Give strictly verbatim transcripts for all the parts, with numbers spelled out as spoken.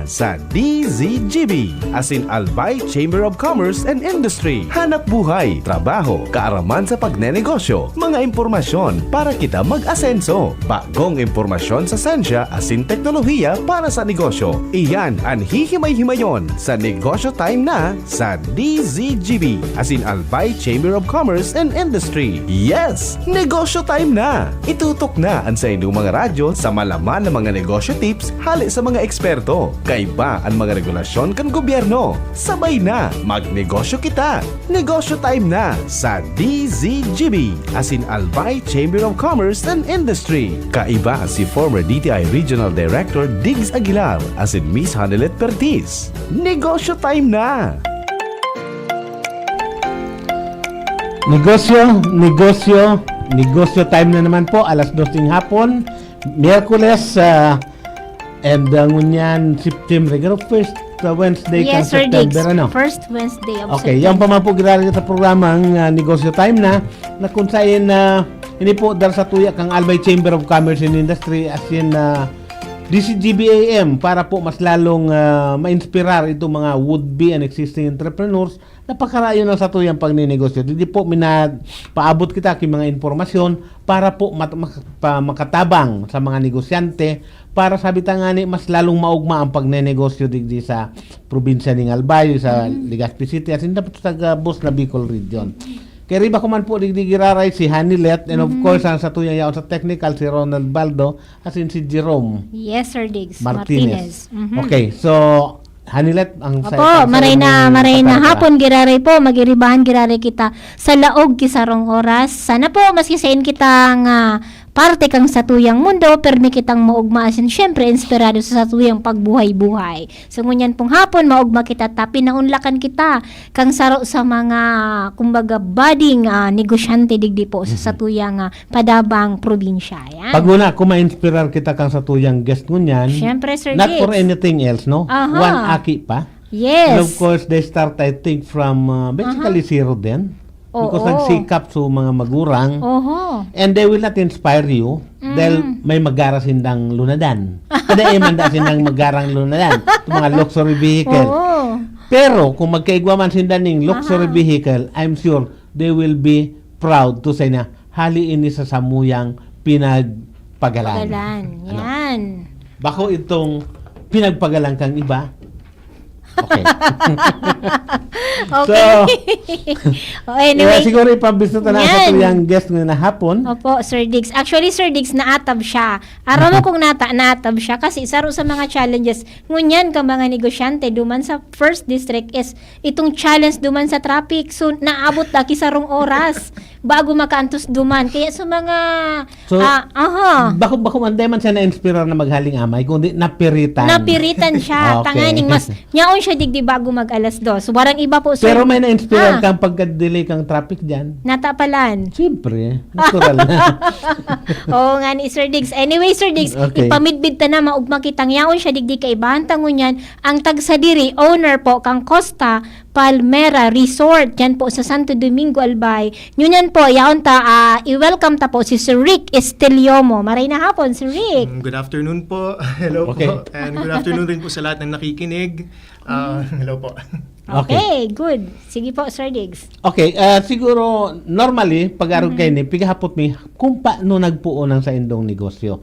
Sa D Z G B, asin Albay Chamber of Commerce and Industry. Hanap buhay, trabaho, kaaraman sa pagnenegosyo, mga impormasyon para kita mag-asenso. Bagong impormasyon sa sensya asin teknolohiya para sa negosyo. Iyan an hihimay-himayon sa Negosyo Time na sa D Z G B, asin Albay Chamber of Commerce and Industry. Yes! Negosyo Time na! Itutok na an saindong mga radyo sa malaman na mga negosyo tips hale sa mga eksperto. Kaiba an mga regulasyon kan gobyerno. Sabay na, magnegosyo kita! Negosyo Time na sa D Z G B, asin Albay Chamber of Commerce and Industry. Kaiba si former D T I Regional Director Diggs Aguilar asin Miss Hanelet Pertiz. Negosyo Time na! Negosyo, negosyo, negosyo time na naman po, alas dos ng hapon, Miyerkules, ah, and, ah, ngunyan, September, pero first, ah, Wednesday kan Yes, Sir Diggs. September, ano? First Wednesday of Okay, September. Yan pa man po, grabe sa programang, ah, Negosyo Time na, na kung saan, ah, ini po, dar sa tuya kang Albay Chamber of Commerce and Industry, asin, ah, D Z G B A M, para po mas lalong, ah, ma-inspirar itong mga would-be and existing entrepreneurs na pakarayon ang satuyang pagnenegosyo. Digdi po, minapaabot kita ki mga impormasyon para po mat-, mak-, pa-, makatabang sa mga negosyante para sabi ta ngani mas lalong maugma ang pagnenegosyo digdi sa probinsya ning Albay, sa Mm. Legazpi City, asin dapat sa gabos na Bicol Region. Kaya riba ko man po digdi giraray si Hanilet, and of Mm. course, ang satuyang yaon sa technical, si Ronald Baldo, asin si Jerome Yes, Sir Diggs Martinez. Martinez. Mhm. Okay, so, Hanilet, ang sa Opo, maray na, maray na hapon, giraray po, magiribahan, giraray kita sa laog ki sarong oras. Sana po, maski sain kitang, ah, parte kang satuyang mundo, permi kitang maugma asin, syempre, inspirado sa satuyang pagbuhay-buhay. So, ngunyan pong hapon, maugma kita, ta pinaunlakan kita kang saro sa mga, kumbaga, budding, ah, negosyante digdi po sa Mhm. satuyang, ah, padabang probinsya. Yan. Pag una, kung ma-inspirar kita kang satuyang guest ngunyan, Siyempre, Sir not for Diggs. anything else, no? Aha. One aki pa. Yes. And of course, they start, I think, from, uh, basically Aha. zero din. Because Oo. nagsikap sa mga magurang. Oho. And they will not inspire you dahil Mm. may magara sindang lunadan. Kada man da sindang magarang lunadan. Itong mga luxury vehicle. Oo. Pero kung magkaigwa man sinda ning luxury Aha. vehicle, I'm sure they will be proud to say na, "Hali ini sa samuyang pinagpagalan." Pagalan. Ano? Yan. Bako itong pinagpagalan kang iba. Okay. Okay. So, Oh, anyway. Kaya siguro ipabisita na sa Yan. tuyang guest ngayong hapon. Opo, Sir Diggs. Actually, Sir Diggs, naatab siya. Aram mo kung nata-, naatab siya kasi saro sa mga challenges. Ngunyan ka mga negosyante, duman sa first district is itong challenge duman sa traffic. So, naabot na ki sarong oras bago makaantos duman. Kaya sa mga, So, ah, aha. bako, bako man, di man siya na-inspirar na maghaling amay, kundi napiritan. Napiritan siya. Okay. Tanganing mas, nyaon siya digdi bago mag alas dos. Warang iba po, sir. Pero may na-inspirar Ah. kang pagka-delay kang traffic dyan? Natapalan. Siyempre. Natural na. Oo nga ni Sir Diggs. Anyway, Sir Diggs, Okay. ipamidbid ta na, maugma kitang yaon siya digdi kaibahan ta ngunyan. Ang tagsadiri, owner po kang Costa Palmera Resort, yan po sa Santo Domingo, Albay. Ngunyan po, yaon ta, ah, i-welcome ta po si Sir Rick Esteliomo. Maray na hapon, Sir Rick. Mm, good afternoon po. Hello Okay. po. And good afternoon rin po sa lahat ng nakikinig. Ah, hello po. Okay. Okay, good. Sige po, Sir Diggs. Okay, ah, siguro, normally, pag-arog Mhm. kayo ni, pigahapot mi, kung paano nagpuon ang saindong negosyo.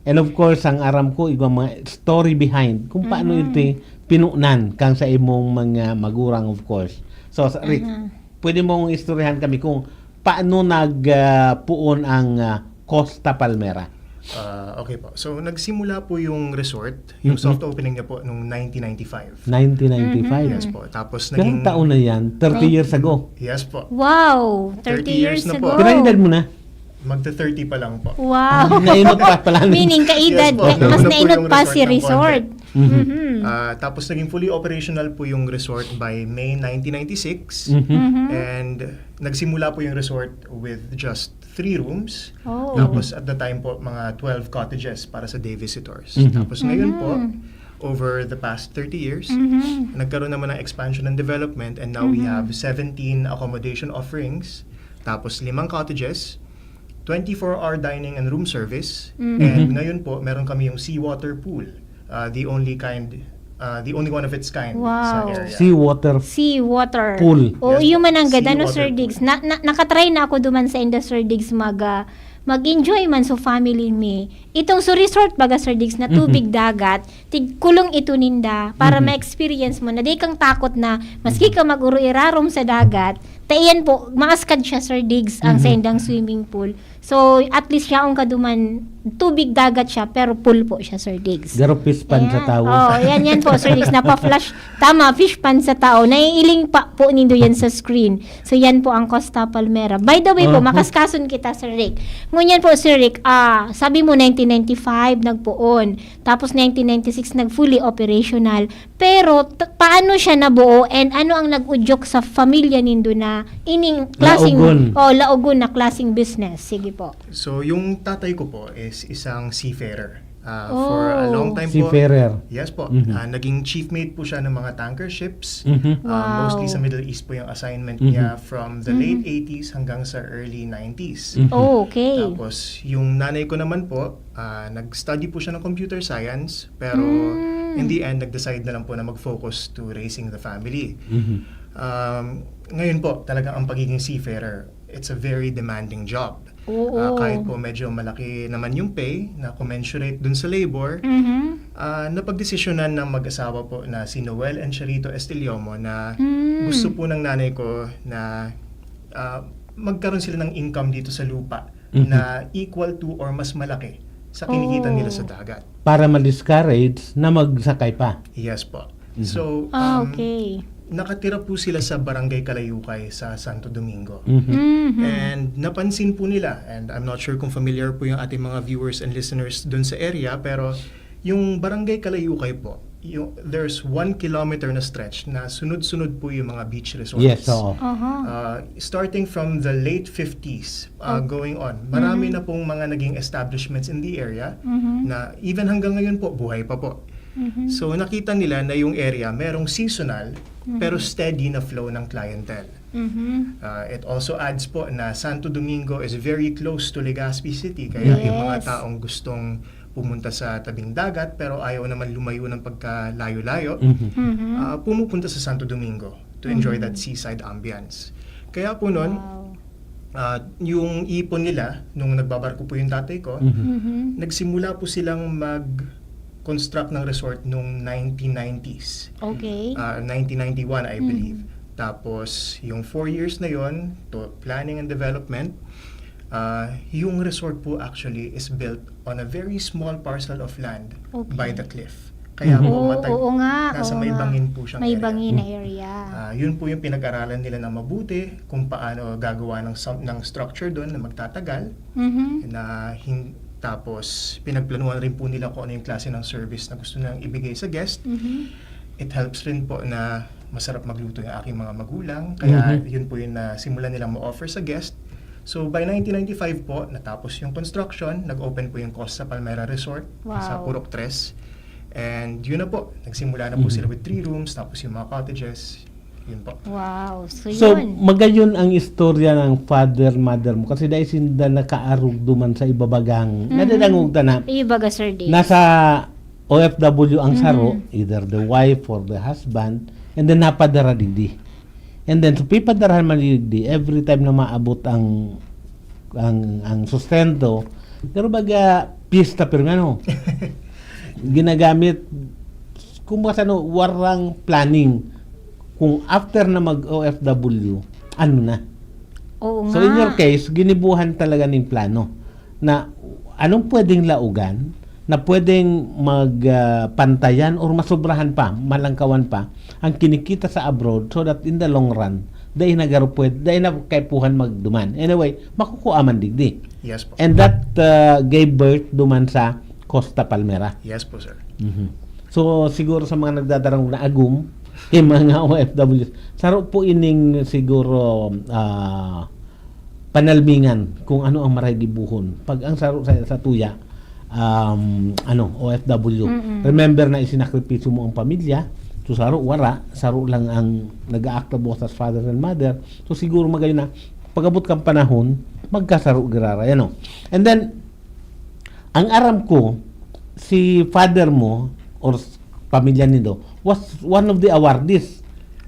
And of course, ang aram ko, igwa mga story behind kung paano Mhm. ito pinunan kang sa imong mga magurang, of course. So, sa, Rick, Mhm. pwede mong istoryahan kami kung paano nag, ah, puon ang, ah, Costa Palmera? Ah, okay po. So, nagsimula po yung resort, yung Mm-mm. soft opening niya po nung nineteen ninety-five. Nineteen ninety-five? Mhm. Yes po. Tapos Ilang naging taon na yan? Thirty Nine- years ago? Yes po. Wow! Thirty Thirty years years na ago. po. Ilang edad mo na? Magta-thirty pa lang po. Wow! Ah, nainot pa pala. Meaning, kaedad, Yes po. na-, mas Nauna po nainot yung pa resort si ng resort. konti. Mhm. Mhm. Ah, tapos naging fully operational po yung resort by May nineteen ninety-six. Mhm. Mhm. And nagsimula po yung resort with just three rooms. Oh. Tapos at the time po, mga twelve cottages para sa day visitors. Mhm. Tapos ngayon po, Mhm. over the past thirty years, Mhm. nagkaroon naman ng expansion and development, and now we Mhm. have seventeen accommodation offerings, tapos limang cottages, twenty-four hour dining and room service, Mhm. and ngayon po, meron kami yung seawater pool, uh, the only kind Uh, the only one of its kind Wow. sa area. Seawater Sea water. Pool. O, Yes, yun man ang sea ganda, no, water Sir pool. Diggs. Na, na, nakatry na ako duman sa inda, Sir Diggs, mag, ah, mag-enjoy man sa family mi. Itong sa resort, baga, Sir Diggs, na tubig dagat, tig kulong ito ninda para ma-experience mo na di kang takot na maski ka mag-uro-irarom sa dagat. Ta iyan po, maaskad siya, Sir Diggs, ang sa indang swimming pool. So, at least siya ang kaduman, tubig dagat siya, pero pool po siya, Sir Diggs. Garo fish pond sa Ayan. tao. Oh, yan, yan po, Sir Diggs. Napa-flash. Tama, fish pond sa tao. Naiiling pa po nindo yan sa screen. So, yan po ang Costa Palmera. By the way po, Aha. makaskason kita, Sir Rick. Ngunyan po, Sir Rick, ah, sabi mo nineteen ninety-five nagpoon. Tapos nineteen ninety-six nag-fully operational. Pero t- paano siya nabuo and ano ang nag-udyok sa pamilya nindo na ining klaseng Laogon. Oh, laogon na klaseng business? Sige po. So, yung tatay ko po is isang seafarer. Ah, for a Oh. long time po. Seafarer. Yes po. Mhm. Ah, naging chief mate po siya ng mga tanker ships. Mhm. Ah, Wow. mostly sa Middle East po yung assignment Mhm. niya from the late eighties hanggang sa early nineties. Mhm. Oh, okay. Tapos, yung nanay ko naman po, ah, nag-study po siya ng computer science, pero Mm. in the end, nag-decide na lang po na mag-focus to raising the family. Mhm. Um, ngayon po, talagang ang pagiging seafarer, it's a very demanding job. Oo. Ah, kahit po medyo malaki naman yung pay na commensurate dun sa labor, Mhm. ah, napagdesisyonan ng mag-asawa po na si Noel and Charito Estiliomo na Mm. gusto po ng nanay ko na ah, magkaroon sila ng income dito sa lupa Mhm. na equal to or mas malaki sa kinikita Oh. nila sa dagat. Para ma-discourage na magsakay pa. Yes po. Mhm. So, Ah, um, okay. nakatira po sila sa Barangay Kalayukay sa Santo Domingo. Mhm. Mhm. And napansin po nila, and I'm not sure kung familiar po yung ating mga viewers and listeners dun sa area, pero yung Barangay Kalayukay po, yung, there's one kilometer na stretch na sunod-sunod po yung mga beach resorts. Yes, oo. Aha. Uh, starting from the late fifties uh, Oh. going on, marami Mhm. na pong mga naging establishments in the area Mhm. na even hanggang ngayon po, buhay pa po. Mhm. So nakita nila na yung area merong seasonal Mhm. pero steady na flow ng clientele. Mhm. Uh, it also adds po na Santo Domingo is very close to Legazpi City, kaya yung mga Yes. taong gustong pumunta sa tabing dagat pero ayaw naman lumayo ng pagkalayo-layo, Mhm. Mhm. uh, pumupunta sa Santo Domingo to enjoy Mhm. that seaside ambience. Kaya po nun, Wow. uh, yung ipon nila, nung nagbabarko po yung tatay ko, Mhm. Mhm. nagsimula po silang mag-construct ng resort nung nineteen nineties. Okay. Uh, nineteen ninety-one, I Mhm. believe. Tapos, yung four years na yon to planning and development, uh, yung resort po actually is built on a very small parcel of land Okay. by the cliff. Kaya Mhm. po Oo, matag- oo nga, nasa oo may nga. bangin po siyang May area. bangin na area. Ah, yun po yung pinag-aralan nila ng mabuti kung paano gagawa ng, som- ng structure doon na magtatagal Mhm. na hin- tapos pinagplanuhan rin po nila kung ano yung klase ng service na gusto nilang ibigay sa guest. Mhm. It helps rin po na masarap magluto yung aking mga magulang. Kaya Mhm. yun po yung na simulan nilang ma-offer sa guest. So by nineteen ninety-five po, natapos yung construction, nag-open po yung Costa Palmera Resort sa Wow. Purok Tres. And yun na po, nagsimula na po Mhm. sila with three rooms, tapos yung mga cottages. Yun po. Wow. So, So, yun. magayon ang istorya ng father, mother mo kasi dahil sinda nakaarog duman sa ibabagang, Mhm. nadadangog ta na, Ibaga, Sir Dave. nasa O F W ang saro, Mhm. either the wife or the husband, and then napadara digdi. And then, so, pipadarahan man digdi, every time na maabot ang, ang, ang sustento, pero baga, pista pirmi, ano? Ginagamit, kung baka ano, warang planning. Kung after na mag-O F W, ano na? Oo So, nga. in your case, ginibuhan talaga ning plano na anong pwedeng laogan na pwedeng mag, ah, pantayan or masobrahan pa, malangkawan pa ang kinikita sa abroad so that in the long run, dai na garo pwede, dai na kaipuhan magduman. Anyway, makukuha man digdi. Yes po. And that ah, gave birth duman sa Costa Palmera. Yes po, sir. Mhm. So, siguro sa mga nagdadarangog na agom, yung mga O F Ws, saro po ining siguro ah, panalmingan kung ano ang maray gibuhon. Pag ang saro sa, sa tuya, um, ano, O F W. Mm-mm. Remember na isinakripisyo mo ang pamilya, so saro, wara, saro lang ang nag-act of as father and mother, so siguro magayon na, pag-abot kang panahon, magkasaro giraray, ano. And then, ang aram ko, si father mo, or s- pamilya nindo, was one of the awardees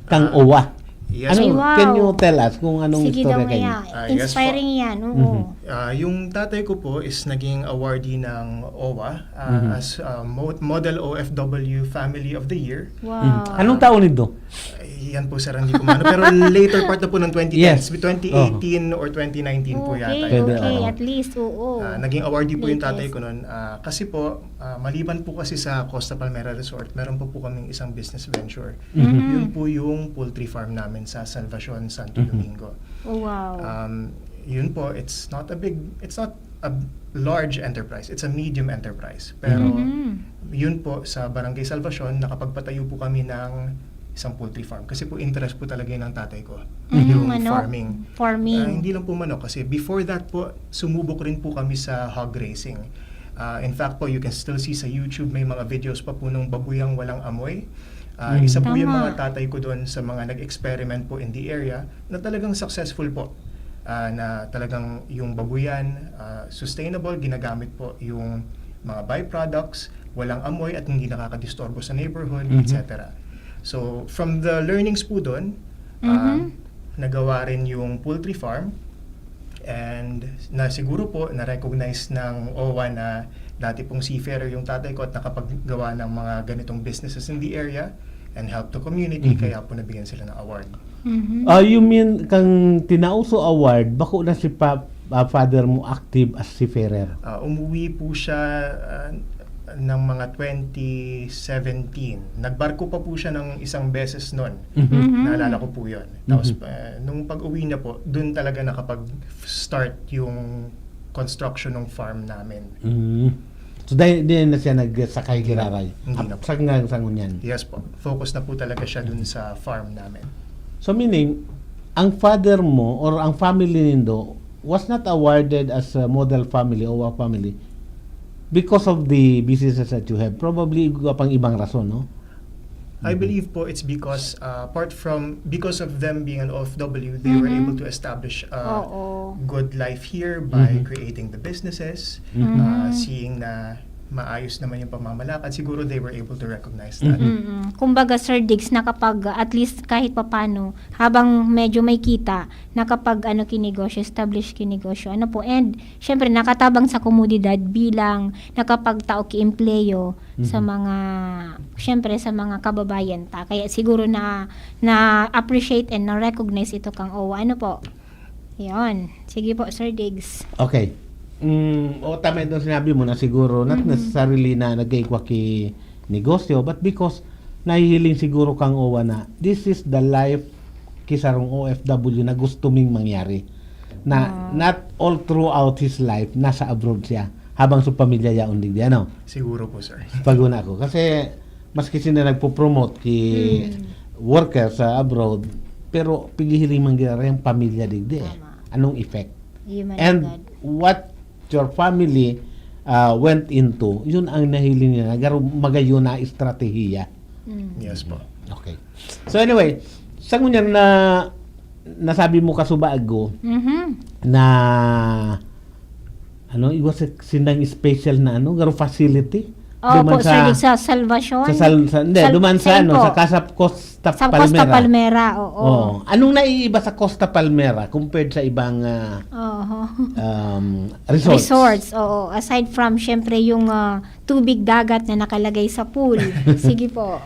kang Ah, OWWA. yes Ano, po. Wow. Can you tell us kung anong Sige istorya daw kayo? kaya. Ah, yes po. Inspiring yan. Oo. Mhm. Ah, yung tatay ko po is naging awardee ng OWWA ah, Mhm. as ah, Mo- Model O F W Family of the Year. Mhm. Wow. Anong taon nito? Ay, yan po, sir, hindi ko maano. Pero later part na po ng twenty tens, Yes. twenty eighteen or twenty nineteen po yata. Okay, Pwede, okay. oo. At least, oo. Ah, naging awardee po yung tatay Latest. ko noon. Ah, kasi po, ah, maliban po kasi sa Costa Palmera Resort, meron po po kaming isang business venture. Mhm. Yun po yung poultry farm namin sa Salvacion, Santo Mhm. Domingo. Oh, wow. Um, yun po, it's not a big, it's not a large enterprise. It's a medium enterprise. Pero Mhm. yun po, sa Barangay Salvacion, nakapagpatayo po kami ng isang poultry farm. Kasi po, interest po talaga yun ng tatay ko. Mm, Yung manok. farming. Farming. Ah, hindi lang po manok. Kasi before that po, sumubok rin po kami sa hog raising. Ah, in fact po, you can still see sa YouTube, may mga videos pa po nung babuyang walang amoy. Ah, Mm. Isa po yung Tama. mga tatay ko doon sa mga nag-experiment po in the area na talagang successful po. Ah, na talagang yung babuyan, ah, sustainable, ginagamit po yung mga byproducts, walang amoy at hindi nakakadisturbo sa neighborhood, Mhm. et cetera. So, from the learnings po doon, ah, Mhm. nagawa rin yung poultry farm and na siguro po na-recognize ng OWWA na dati pong seafarer yung tatay ko at nakapaggawa ng mga ganitong businesses in the area and help the community, Mhm. kaya po nabigyan sila ng award. Mhm. Ah, you mean kang Tinauso Award, bako na si pa, ah, father mo active as seafarer? Ah, umuwi po siya ah, ng mga twenty seventeen. Nagbarko pa po siya ng isang beses noon. Mhm. Mhm. Naalala ko po yun. Tapos, Mhm. ah, nung pag-uwi niya po, dun talaga nakapag-start yung construction ng farm namin. Mm. So, dahil di na siya nagsakay giraray? Hindi na po. Sa nga sa ngunyan? Yes po. Focus na po talaga siya dun sa farm namin. So, meaning, ang father mo or ang family nindo was not awarded as a model family o a family because of the businesses that you have. Probably, igwa pang ibang rason, no? I believe po it's because uh, apart from because of them being an O F W, they were Mhm. able to establish a Oo. good life here by Mhm. creating the businesses, Mhm. uh, seeing na maayos naman yung pamamalakad, siguro they were able to recognize that. Mhm. Mm-mm. Kumbaga, Sir Diggs, nakapag, at least kahit papano, habang medyo may kita, nakapag, ano, kinegosyo, establish kinegosyo. Ano po, and, syempre, nakatabang sa komodidad bilang nakapagtao ki empleyo sa Mhm. mga, syempre, sa mga kababayan ta. Kaya siguro na, na-appreciate and na-recognize ito kang OWWA. Ano po? Yun. Sige po, Sir Diggs. Okay. Mm, o tama itong sinabi mo na siguro, not Mhm. necessarily na nagkaigwa ki negosyo, but because nahihiling siguro kang OWWA na this is the life ki sarong O F W na gusto ming mangyari. Na Ah. not all throughout his life, nasa abroad siya. Habang sa pamilya yaon digdi, ano? Siguro po, sir. Paguna ko. Kasi, maski sila nagpo-promote ki Hmm. worker sa abroad, pero pigihiling man gira yung pamilya digdi eh. Tama. Anong effect? Human And agad. what your family uh, went into, yun ang nahiling niya. Garo magayon na estratehiya. Mm. Yes po. Okay. So anyway, sa ngunyan na nasabi mo kasubago Mhm. na ano, iwas sa sindang special na ano, garo facility. Opo, Duman Sir Diggs, sa Salvacion. Sa Sal, sa, hindi, Sal- duman sa saan ano, po? sa Casa Costa Sa Palmera. Costa Palmera, oo. Oo. Anong naiiba sa Costa Palmera compared sa ibang ah, Oho. um, resorts? Resorts, oo. Aside from, syempre, yung ah, tubig dagat na nakalagay sa pool. Sige po.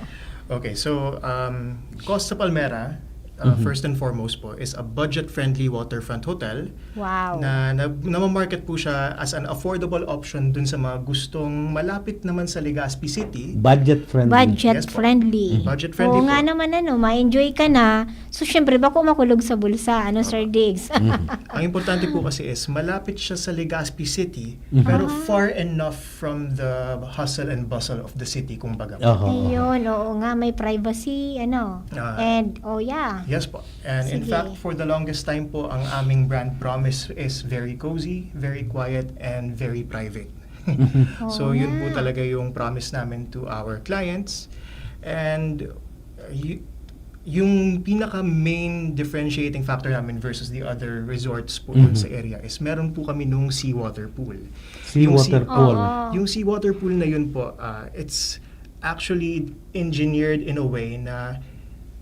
Okay, so um, Costa Palmera, uh, Mhm. first and foremost po, is a budget-friendly waterfront hotel Wow. na, na namamarket po siya as an affordable option dun sa mga gustong malapit naman sa Legazpi City. Budget friendly. Budget Yes po. friendly. Budget friendly Oo nga po. naman, ano, ma-enjoy ka na. So, syempre, bako makulog sa bulsa, ano, Sir Diggs? Mhm. Ang importante po kasi is malapit siya sa Legazpi City, Mhm. pero Ah. far enough from the hustle and bustle of the city, kumbaga. Oho. Ayun, oo nga, may privacy, ano. Ah. And, oh yeah. Yes po. And in Sige. fact, for the longest time po, ang aming brand promise is very cozy, very quiet, and very private. So, Oo yun po nga. talaga yung promise namin to our clients. And uh, y- yung pinaka main differentiating factor namin versus the other resorts po dun Mhm. sa area is meron po kami nung seawater pool. Seawater Yung pool. Oo. Yung seawater pool na yun po, ah, it's actually engineered in a way na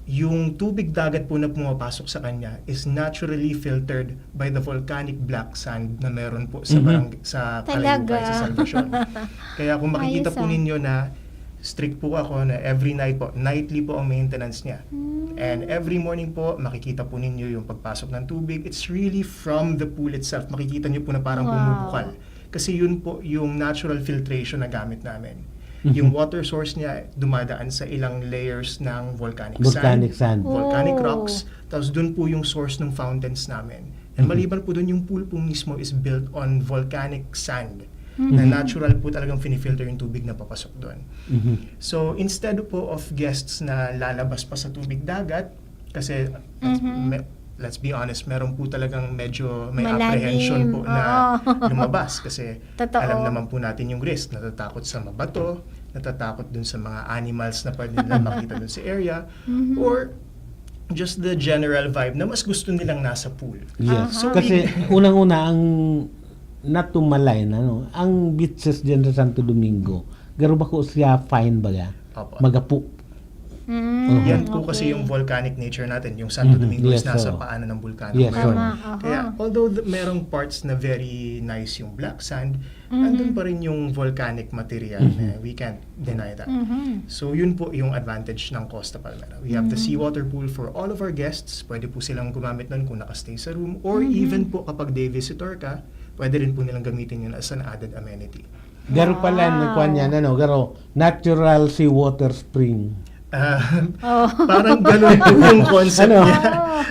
yung tubig dagat po na pumapasok sa kanya is naturally filtered by the volcanic black sand na meron po sa Mhm. barang-, sa Kalayuban, Talaga? sa Salvacion. Kaya kung makikita Ayos, po ah. ninyo na strict po ako na every night po, nightly po ang maintenance niya. Hmm. And every morning po, makikita po ninyo yung pagpasok ng tubig. It's really from the pool itself. Makikita niyo po na parang Wow. bumubukal. Kasi yun po yung natural filtration na gamit namin. Mhm. Yung water source niya dumadaan sa ilang layers ng volcanic, Volcanic sand, sand. volcanic Oh. rocks. Tapos dun po yung source ng fountains namin. And Mhm. maliban po dun, yung pool po mismo is built on volcanic sand. Mhm. Na natural po talagang finifilter yung tubig na papasok doon. Mhm. So, instead po of guests na lalabas pa sa tubig dagat, kasi let's, Mhm. me- let's be honest, meron po talagang medyo may Malalim. apprehension po na Oo. lumabas kasi Totoo. alam naman po natin yung risk. Natatakot sa mabato, natatakot dun sa mga animals na pwede nila makita dun sa area, Mhm. or just the general vibe na mas gusto nilang nasa pool. Yes. Aha. Kasi unang-una, ang natumalay na, no, ang beaches diyan sa Santo Domingo, garo bako siya fine baga, Opo. magapo. Mm, Yan po kasi okay. yung volcanic nature natin, yung Santo Mhm. Domingo is Yes, nasa so. paanan ng bulkano. Yes, Pero so. Tama, aha. Kaya, although the, merong parts na very nice yung black sand, Mhm. nandun pa rin yung volcanic material Mhm. na we can't deny that. Mhm. So, yun po yung advantage ng Costa Palmera. We have the Mhm. seawater pool for all of our guests. Pwede po silang gumamit nun kung nakastay sa room. Or Mhm. even po kapag day visitor ka, pwede rin po nilang gamitin yun as an added amenity. Garo pala, Wow. kuwan yan, ano, garo, natural seawater spring. Ah, Oh. parang ganun po yung concept Ano? niya.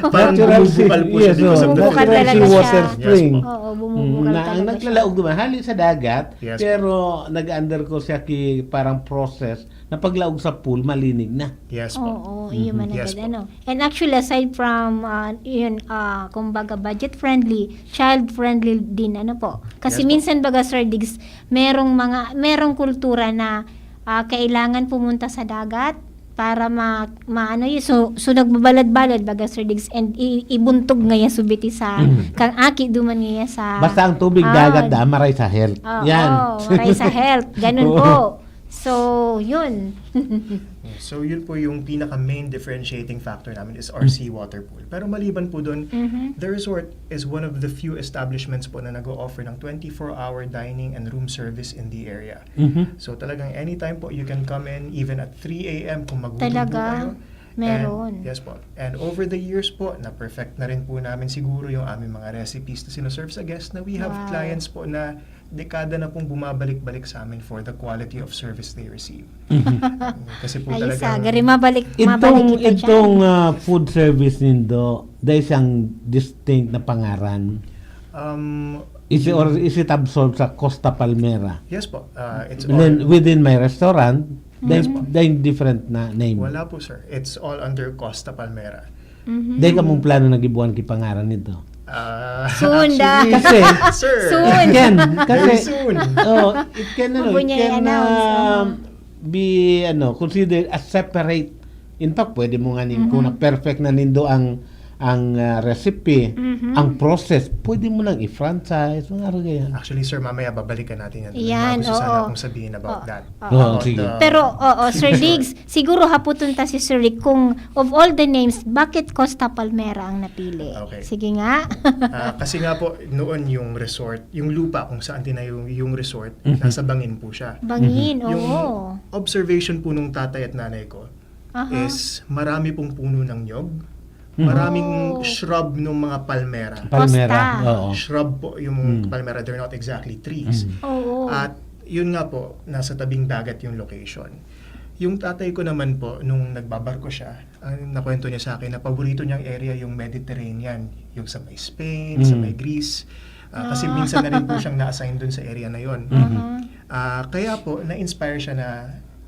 Parang Natural bumubukal sea- po siya yes, because oh, of the Bumubukal natural talaga filtration. siya. seawater Yes spring. po. Oo, bumubukal Mm, na, talaga siya. naglalaog naman, hali sa dagat, Yes pero nag-undergo siya ki parang process na paglaog sa pool, malinig na. Yes po. Oo, iyo Mhm. man Yes agad, po. ano. And actually, aside from, ah, yun, ah, kumbaga, budget-friendly, child-friendly din, ano po. Kasi Yes po. minsan, baga, Sir Diggs, merong mga, merong kultura na, ah, kailangan pumunta sa dagat para ma-, maano yun. So, so nagbabalad-balad, baga, Sir Diggs, and i-, ibuntog ngaya subiti sa, Mhm. kang aki duman ngaya sa Basta ang tubig Ah. dagat, da, maray sa health. Oo, Yan. maray sa health. Ganun Oo. po. So, yun. So, yun po yung pinaka-main differentiating factor namin is our seawater pool. Pero maliban po doon, Mhm. the resort is one of the few establishments po na nag-o-offer ng twenty-four hour dining and room service in the area. Mhm. So, talagang anytime po, you can come in even at three a m kung magutom po Talaga? kayo. Meron. And, yes po. And over the years po, na-perfect na rin po namin siguro yung aming mga recipes na sinaserve sa guests na we have Wow. clients po na dekada na pong bumabalik-balik sa amin for the quality of service they receive. Mhm. Kasi po Ayos, talagang ah. Gari, mabalik, mabalik Itong, kita dyan. itong ah, food service nindo, dahil siyang distinct na pangaran. Um, Is it, or is it absorbed sa Costa Palmera? Yes po. Uh, it's Then, all, within my restaurant, then, Mhm. then different na name. Wala po, sir. It's all under Costa Palmera. Mhm. Dahil kamong plano na gibuhan ki pangaran nito. Ah, Soon, da. actually, Kasi, sir. Soon. Can, kasi, Very soon. Oh, it can, ano, it Mabunyay can announce, uh, ano. Be, ano, considered as separate. In fact, pwede mo nga ning, Mhm. kung na-perfect na nindo ang ang ah, recipe, Mhm. ang process, pwede mo nang i-franchise, mga arog yan. Actually, sir, mamaya babalikan natin yan. Yan, May gusto sana oo. akong sabihin about Oo. that. Oo. Oo, About sige. the- Pero, oo, Sir Diggs, siguro haputon ta si Sir Rick kung of all the names, bakit Costa Palmera ang napili? Okay. Sige nga. Ah, kasi nga po, noon yung resort, yung lupa kung saan tinayo yung resort, Mhm. nasa bangin po siya. Bangin, Yung oo. observation po nung tatay at nanay ko Aha. is marami pong puno ng nyog, Mhm. maraming Oh. shrub ng mga palmera. Palmera, Costa. oo. Shrub po yung Mm. palmera, they're not exactly trees. Mm. Oo. At yun nga po, nasa tabing dagat yung location. Yung tatay ko naman po, nung nagbabarko siya, ang nakwento niya sa akin na paborito niyang area yung Mediterranean, yung sa may Spain, sa Mm. may Greece. Ah, kasi Ah. minsan na rin po siyang na-assign dun sa area na yon. Mhm. Aha. Ah, kaya po, na-inspire siya na,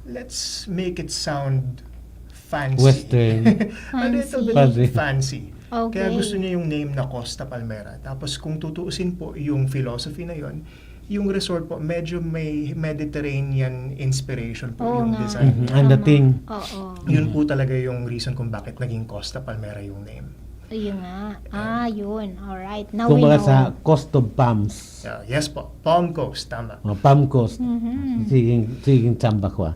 "Let's make it sound fancy." Western. A little bit Fancy. fancy. Okay. Kaya gusto niya yung name na Costa Palmera. Tapos kung tutuusin po yung philosophy na yon, yung resort po, medyo may Mediterranean inspiration po Oo yung nga. design. Mhm. Ang dating. Oo. Yun po talaga yung reason kung bakit naging Costa Palmera yung name. Ayun nga. And Ah, yun. Alright. Now we Kumbaga sa know. Coast of Palms. Yeah, yes po. Palm Coast, tama. Oh, Palm Coast. Mhm. Sige, sige, tsamba ko ah.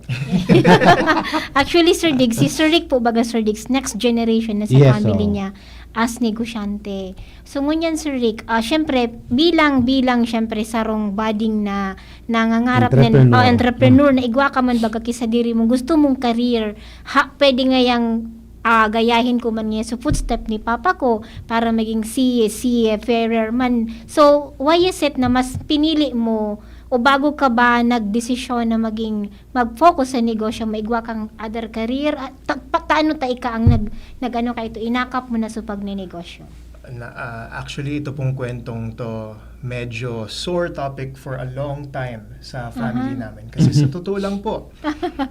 Actually, Sir Diggs, si Sir Rick po, baga Sir Diggs, next generation na sa Yes, family oo. niya as negosyante. So, ngunyan, Sir Rick, ah, syempre, bilang, bilang, syempre, sarong budding na nangangarap na Entrepreneur. oh, entrepreneur na igwa ka man baga ki sadiri mo, gusto mong career, ha, pwede ngayang ah, gayahin ko man ngayon sa footstep ni papa ko para maging si si Ferrer man. So, why is it na mas pinili mo o bago ka ba nagdesisyon na maging mag-focus sa negosyo, maigwa kang other career? At ta, pa, taano ta ika ang nag, nag-ano ka ito, inakap mo na sa pagnenegosyo? Na, ah, actually, ito pong kwentong to, medyo sore topic for a long time sa family Aha. namin. Kasi sa totoo lang po,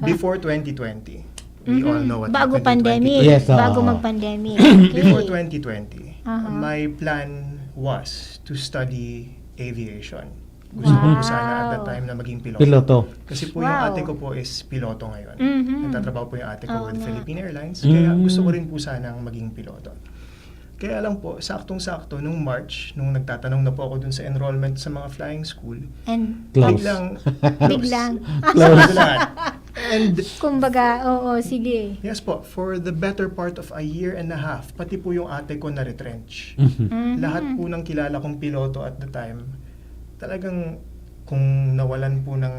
before twenty twenty, we all know what Bago happened in pandemic. twenty twenty. Yes, oo. Bago mag-pandemic. Okay. Before twenty twenty, Aha. my plan was to study aviation. Gusto ko po sana at that Wow. time na maging piloto. Piloto. Kasi po yung Wow. ate ko po is piloto ngayon. Mhm. Nagtatrabaho po yung ate ko Oo with nga. Philippine Airlines. Mm. Kaya gusto ko rin po sanang maging piloto. Kaya lang po, saktong-sakto, nung March, nung nagtatanong na po ako dun sa enrollment sa mga flying school, And Close. biglang, biglang. Close lahat. And Kumbaga, oo, sige. yes po, for the better part of a year and a half, pati po yung ate ko na-retrench. Mhm. Lahat po ng kilala kong piloto at the time, talagang kung nawalan po ng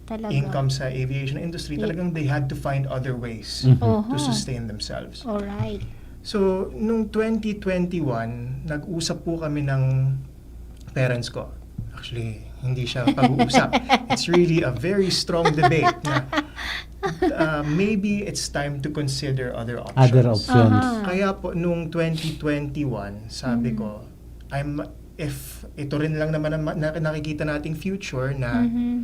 Talaga. income sa aviation industry, Yeah. talagang they had to find other ways Mhm. Oho. to sustain themselves. Alright. So, nung twenty twenty-one, nag-usap po kami ng parents ko. Actually, hindi siya pag-uusap. It's really a very strong debate na uh, maybe it's time to consider other options. Other options. Aha. Kaya po, nung twenty twenty-one, sabi Mm. ko, I'm, if ito rin lang naman ang ma- na- nakikita nating future na Mhm.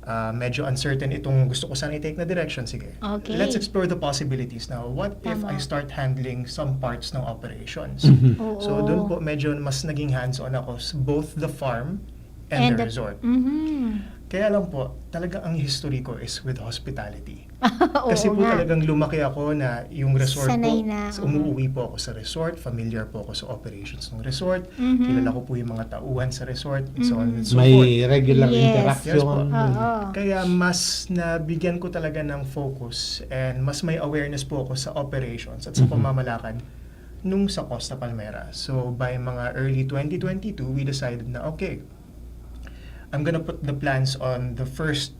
ah, medyo uncertain itong gusto ko sana i-take na direction, sige. Okay. Let's explore the possibilities now. What if Tama. I start handling some parts ng operations? Mhm. Oo. So, doon po, medyo mas naging hands-on ako sa both the farm and, And the the- resort. Mhm. Kaya lang po, talagang ang history ko is with hospitality. Oo Kasi po nga. Talagang lumaki ako na yung resort Sanay po, na, sa- oo. Umuwi po ako sa resort, familiar po ako sa operations ng resort, Mhm. kilala ko po yung mga tauhan sa resort, and so on and Mhm. so May forth. regular Yes. interaction. Yes po. Oo. Kaya mas nabigyan ko talaga ng focus and mas may awareness po ako sa operations at sa Mhm. pamamalakad nung sa Costa Palmera. So by mga early twenty twenty-two, we decided na, okay, I'm gonna put the plans on the first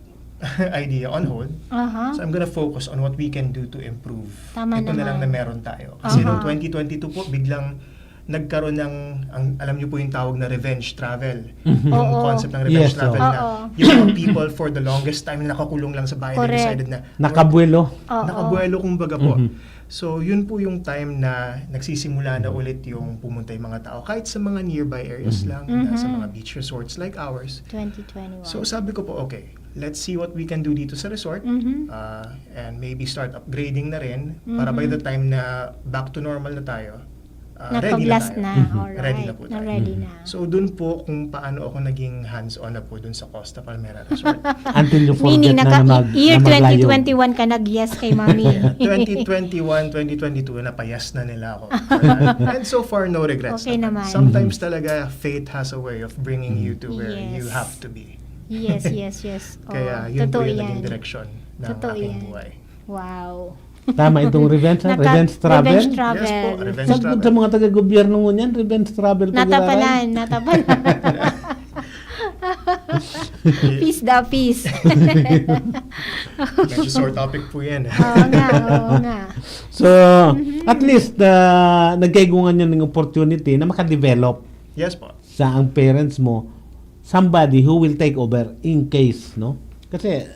idea on hold. Aha. So I'm gonna focus on what we can do to improve. Tama Ito na lang naman. Na meron tayo. Kasi Aha. Noong twenty twenty-two po, biglang nagkaroon ng, ang, alam niyo po yung tawag na revenge travel. Mhm. Yung Oo. Concept ng revenge Yes, travel oo. na Oo. yung mga people for the longest time na nakakulong lang sa bahay, they Correct. Decided na, Nakabuelo. Oo. Nakabuelo kumbaga po. Mhm. So, yun po yung time na nagsisimula na ulit yung pumunta yung mga tao. Kahit sa mga nearby areas Mhm. lang, na sa Mhm. mga beach resorts like ours. twenty twenty-one. So, sabi ko po, okay, let's see what we can do dito sa resort. Mhm. Uh, and maybe start upgrading na rin para by Mhm. the time na back to normal na tayo, uh, ready na Napag-last tayo. na. Mhm. Alright. Ready na po tayo. Na-ready na. So, dun po kung paano ako naging hands-on na po dun sa Costa Palmera Resort. Until you Meaning, forget na, naka, na mag, year na maglayo. twenty twenty-one ka nag-yes kay Mami. twenty twenty-one, twenty twenty-two, napayas na nila ako. And so far, no regrets Okay naman. Naman. Sometimes talaga, fate has a way of bringing you to where you Yes. Have to be. Yes, yes, yes. Oh, Kaya yun totoo po yung yan. Naging direksyon ng Totoo aking yan. Buhay. Wow. Tama itong revenge, ha? Naka- Revenge travel. Revenge travel. Yes po, revenge Sa, travel. Sa mga taga-gobyerno ngunyan, revenge travel. Natapalan, natapalan. Peace da, peace. Medyo sore topic po yan. Oo nga, oo nga. So, at least, uh, nagkaigungan niya ng opportunity na makadevelop. Yes po. Sa ang parents mo, somebody who will take over in case, no? Kasi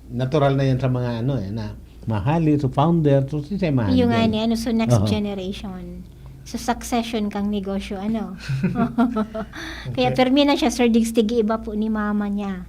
natural na yan sa mga ano eh, na mahali, so founder, so si siya mahali. Yung nga ni, ano, so next Oo. Generation. So succession kang negosyo, ano? Kaya Okay. Permi na siya, Sir Diggs, tigi iba po ni mama niya.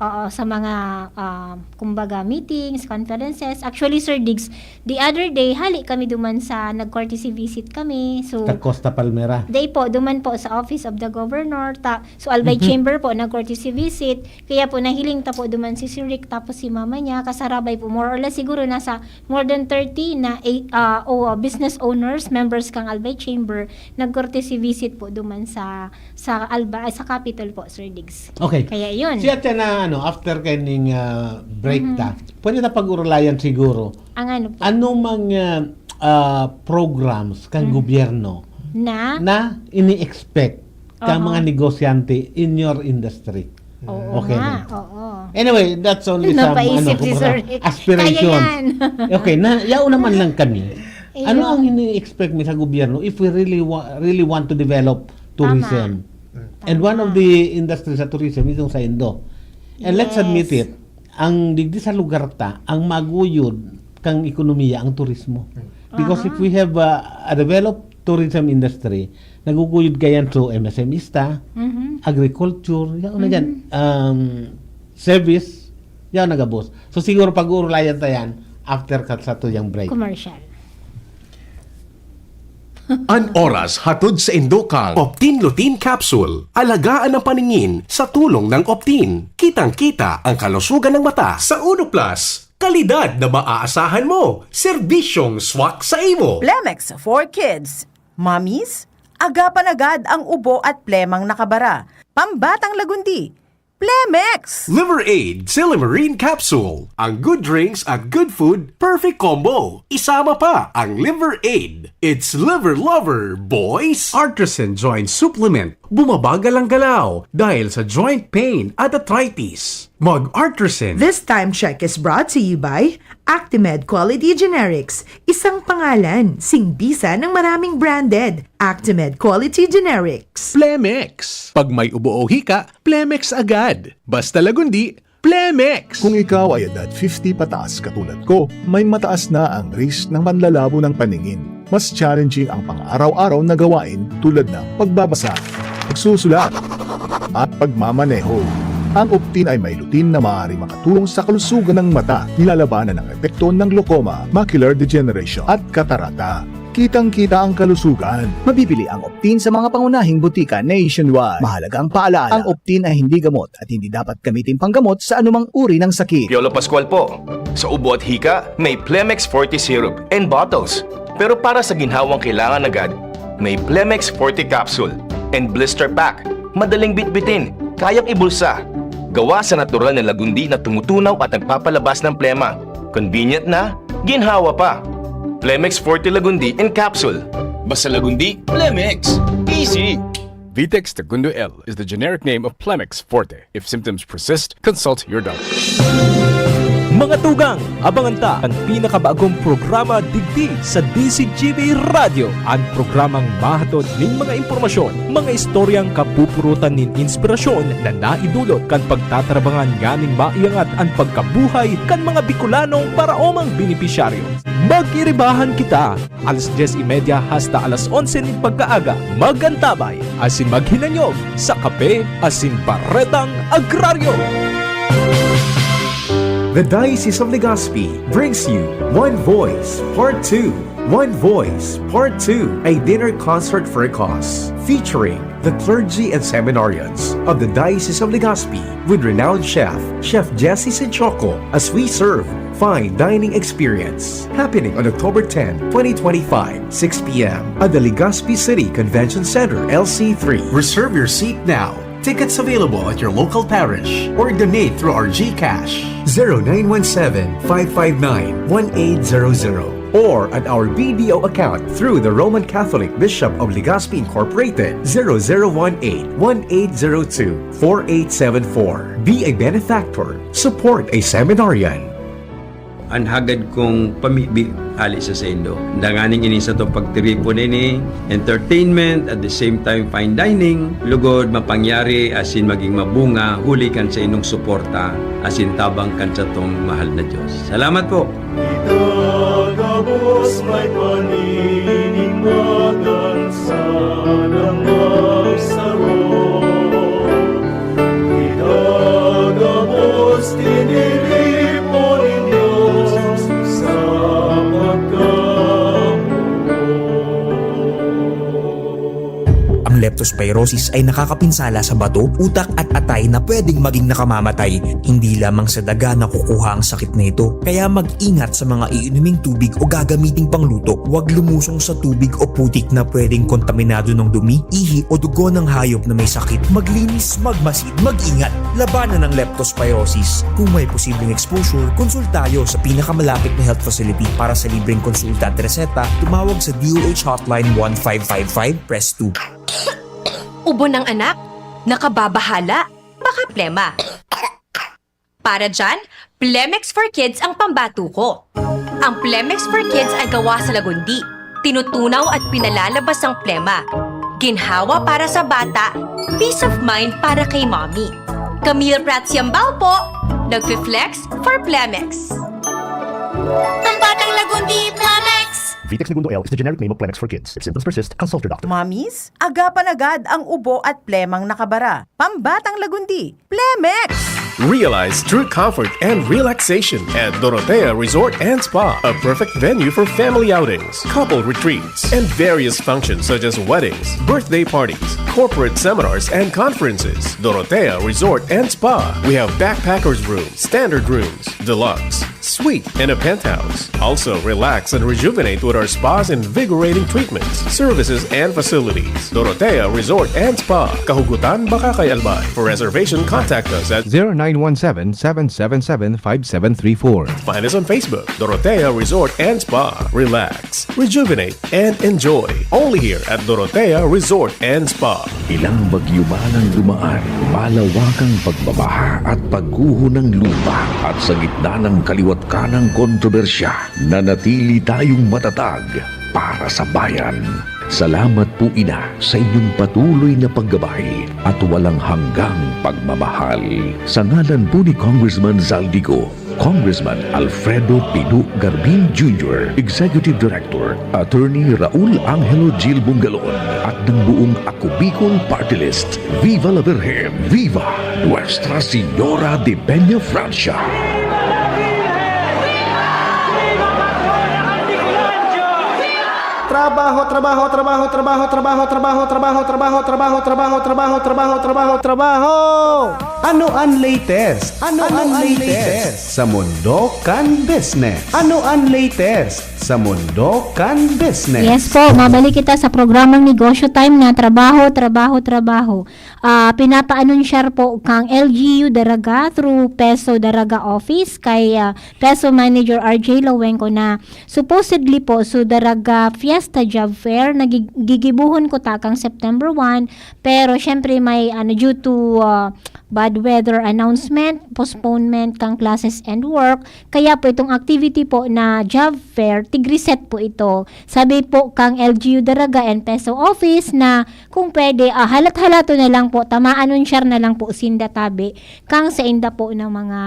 Oo, sa mga, ah, kumbaga, meetings, conferences. Actually, Sir Diggs, the other day, hali kami duman sa nag-courtesy visit kami. So, Sa Costa Palmera. Day po, duman po sa Office of the Governor. Ta, so, Albay Mhm. Chamber po, nag-courtesy visit. Kaya po, nahiling ta po duman si Sir Rick tapos si mama niya. Kasarabay po, more or less siguro nasa more than thirty na eh, ah, o, business owners, members kang Albay Chamber, nag-courtesy visit po duman sa sa Alba, ay, sa Capitol po, Sir Diggs. Okay. Kaya yun. Siya siya na ano, after kaning ah, break Mhm. ta, pwede na pag-urulayan siguro. Ang ano po? Ano mang ah, ah, programs kan Mhm. gobyerno Na? na ini-expect ka Aha. mga negosyante in your industry? Oo Okay. nga, oo. Anyway, that's only some Napaisip ano, si kumbaga, Sir Rick. aspirations. Kaya yan. Okay, na yaon naman lang kami. Iyo. Ano ang ini-expect mi sa gobyerno if we really wa- really want to develop tourism? Tama. And one of Tama. the industries sa tourism is yung saindo. And let's Yes. admit it, ang digdi sa lugar ta, ang maguyod kang ekonomiya ang turismo. Because if Aha. we have uh, a developed tourism industry, naguguyod kayan through M S M Es ta, Mhm. agriculture, yan na dyan, Mhm. um, service, yan nagabos. So siguro pag-uurulayan ta yan after ka sa tuyang break. Commercial. An oras hatod sa indo kang Optin Lutein Capsule. Alagaan ang paningin sa tulong ng Optin. Kitang-kita ang kalusugan ng mata. Sa Uno Plus, kalidad na maaasahan mo. Serbisyong swak sa imo. Plemex for Kids. Mommies, agapan agad ang ubo at plemang nakabara. Pambatang lagundi. Plemex! Liver Aid Silymarin Capsule. Ang good drinks at good food, perfect combo. Isama pa ang Liver Aid. It's Liver Lover, boys! Artisan Joint Supplement. Bumabagal ang galaw dahil sa joint pain at arthritis. Mag-Artisan. This time check is brought to you by Actimed Quality Generics, isang pangalan, singbisa ng maraming branded. Actimed Quality Generics. Plemex. Pag may ubo o hika, Plemex agad. Basta lagundi, Plemex. Kung ikaw ay edad fifty pataas katulad ko, may mataas na ang risk ng panlalabo ng paningin. Mas challenging ang pang-araw-araw na gawain tulad ng pagbabasa, pagsusulat, at pagmamaneho. Ang Optin ay may lutein na maaari makatulong sa kalusugan ng mata, nilalabanan ang epekto ng glaucoma, macular degeneration, at katarata. Kitang-kita ang kalusugan. Mabibili ang Optin sa mga pangunahing butika nationwide. Mahalagang paalaala, ang Optin ay hindi gamot at hindi dapat gamitin panggamot sa anumang uri ng sakit. Piolo Pascual po. Sa ubo at hika, may Plemex Forte Syrup and bottles. Pero para sa ginhawang kailangan agad, may Plemex Forte Capsule and Blister Pack. Madaling bitbitin, kayang ibulsa. Gawa sa natural na lagundi na tumutunaw at nagpapalabas ng plema. Convenient na, ginhawa pa. Plemex Forte Lagundi in Capsule. Basta Lagundi, Plemex. Easy! Vitex Tagundo L is the generic name of Plemex Forte. If symptoms persist, consult your doctor. Mga tugang, abangan ta an pinakabagong programa digdi sa D Z G B Radyo, an programang mahatod nin mga impormasyon, mga istoryang kapupurutan nin inspirasyon na naidulot kan pagtatrabangan nganing maiangat an pagkabuhay kan mga Bicolanong paraomang benepisyaryo. Mag-iribahan kita! Alas dyes y media hasta alas onse nin pagkaaga, mag-antabay asin maghinanyog sa Kape asin Baretang Agraryo. The Diocese of Legazpi brings you One Voice Part two. One Voice Part two, a dinner concert for a cause, featuring the clergy and seminarians of the Diocese of Legazpi with renowned chef, Chef Jesse Sinchoco, as we serve fine dining experience. Happening on October ten, twenty twenty-five, six p m at the Legazpi City Convention Center, L C three. Reserve your seat now. Tickets available at your local parish or donate through our GCash, zero nine one seven, five five nine, one eight zero zero, or at our B D O account through the Roman Catholic Bishop of Legazpi Incorporated, zero zero one eight, one eight zero two, four eight seven four. Be a benefactor. Support a seminarian. An hagad kong pamibi hali sa saindo. Danganing ini satong pagtiripon ini, entertainment, at the same time fine dining, lugod mapangyari asin maging mabunga huli kan saindong suporta asin tabang kan satong mahal na Dios. Salamat po! Itagabos may paninigmatan sa nang magsaro. Itagabos Leptospirosis ay nakakapinsala sa bato, utak at atay na pwedeng maging nakamamatay. Hindi lamang sa daga nakukuha ang sakit na ito, kaya mag-ingat sa mga iinuming tubig o gagamiting pangluto. Huwag lumusong sa tubig o putik na pwedeng kontaminado ng dumi, ihi o dugo ng hayop na may sakit. Maglinis, magmasid, mag-ingat. Labanan ang leptospirosis. Kung may posibleng exposure, konsultayo sa pinakamalapit na health facility. Para sa libreng konsulta at reseta, tumawag sa D O H Hotline one five five five, press two. Ubo ng anak? Nakababahala? Baka plema. Para dyan, Plemex for Kids ang pambato ko. Ang Plemex for Kids ay gawa sa lagundi. Tinutunaw at pinalalabas ang plema. Ginhawa para sa bata, peace of mind para kay mommy. Camille Prats Yambao po, nagfi-flex for Plemex. Pambatang Lagundi, Plemex! Vitex Negundo L is the generic name of Plemex for kids. If symptoms persist, consult your doctor. Mommies, agapan agad ang ubo at plemang nakabara. Pambatang Lagundi, Plemex! Realize true comfort and relaxation at Dorotea Resort and Spa, a perfect venue for family outings, couple retreats, and various functions such as weddings, birthday parties, corporate seminars, and conferences. Dorotea Resort and Spa. We have backpackers room, standard rooms, deluxe, suite, and a penthouse. Also, relax and rejuvenate with our spa's invigorating treatments, services, and facilities. Dorotea Resort and Spa, Kahugutan, Bacacay, Albay. For reservation, contact us at zero nine one seven, seven seven seven, five seven three four. Find us on Facebook, Dorotea Resort and Spa. Relax, rejuvenate, and enjoy. Only here at Dorotea Resort and Spa. Ilang bagyo man ang dumaan, malawakang pagbabaha at pagguho ng lupa, at sa gitna ng kaliwat ka ng kontrobersya, nanatili tayong matatag para sa bayan. Salamat po, Ina, sa inyong patuloy na paggabay at walang hanggang pagmamahal. Sa ngalan po ni Congressman Zaldy Co, Congressman Alfredo Pino Garbin Junior, Executive Director, Attorney Raul Angelo Gil Bungalon, at ng buong Ako Bicol Party List, Viva la Virgen! Viva Nuestra Señora de Peña Francia! Trabaho, trabaho, trabaho, trabaho, trabaho, trabaho, trabaho, trabaho, trabaho, trabaho, trabaho, trabaho, trabaho, trabaho. Ano an latest? Ano an latest sa mundo kan business? Ano an latest sa mundo kan business? Yes po, mabalik kita sa programang Negosyo Time na Trabaho, Trabaho, Trabaho. Ah, pinapa-anunsyar po kang L G U Daraga through Peso Daraga Office kay ah, Peso Manager R J Lowenco na supposedly po so Daraga Fiesta Job Fair na gi- gigibuhon ko takang September one, pero syempre may ano, due to ah, bad weather announcement, postponement kang classes and work, kaya po itong activity po na job fair, tig-reset po ito. Sabi po kang L G U Daraga and Peso Office na kung pwede, ah, halat-halato na lang po, tama-anunsyar na lang po sinda tabi kang sa inda po ng mga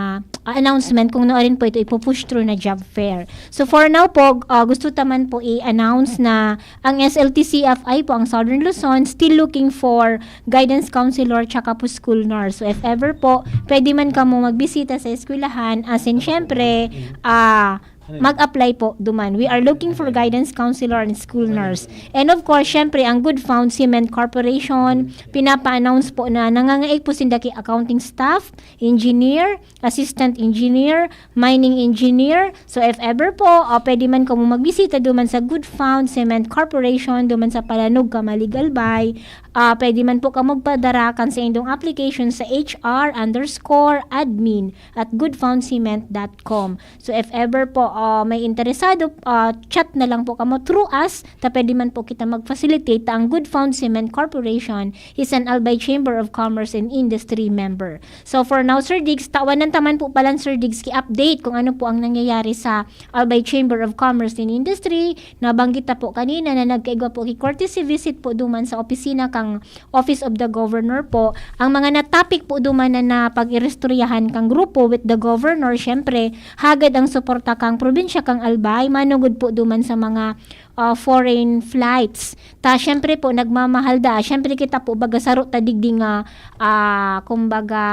ah, announcement kung noorin po ito ipo-push through na job fair. So for now po, ah, gusto ta man po i-announce na ang S L T C F I po, ang Southern Luzon, still looking for guidance counselor tsaka po school nurse. So if ever po, pwede man kamo magbisita sa eskwelahan, as in syempre, ah, mag-apply po duman. We are looking for guidance counselor and school nurse. And of course, syempre, ang Good Found Cement Corporation, pinapa-announce po na nangangaipo sinda ki accounting staff, engineer, assistant engineer, mining engineer. So if ever po, ah, pwede man kamo magbisita duman sa Good Found Cement Corporation, duman sa Palanog, Camalig, Albay. Ah, pwede man po kamo magpadara kan sa indong application sa H R underscore admin at goodfoundcement dot com. So if ever po ah, may interesado, ah, chat na lang po kamo through us, ta pwede man po kita mag-facilitate ta ang Good Found Cement Corporation is an Albay Chamber of Commerce and Industry member. So for now, Sir Diggs, tawanan ta man po palan, Sir Diggs, ki-update kung ano po ang nangyayari sa Albay Chamber of Commerce and Industry. Nabanggit ta po kanina na nagkaigwa po ki courtesy visit po duman sa opisina kang Office of the Governor po. Ang mga na-topic po duman na napag-iristoryahan kang grupo with the Governor, syempre, hagad ang suporta kang probinsya kang Albay, manugod po duman sa mga ah, foreign flights. Ta, syempre po, nagmamahal da. Syempre, kita po, baga, saro ta digdi nga, ah, kumbaga,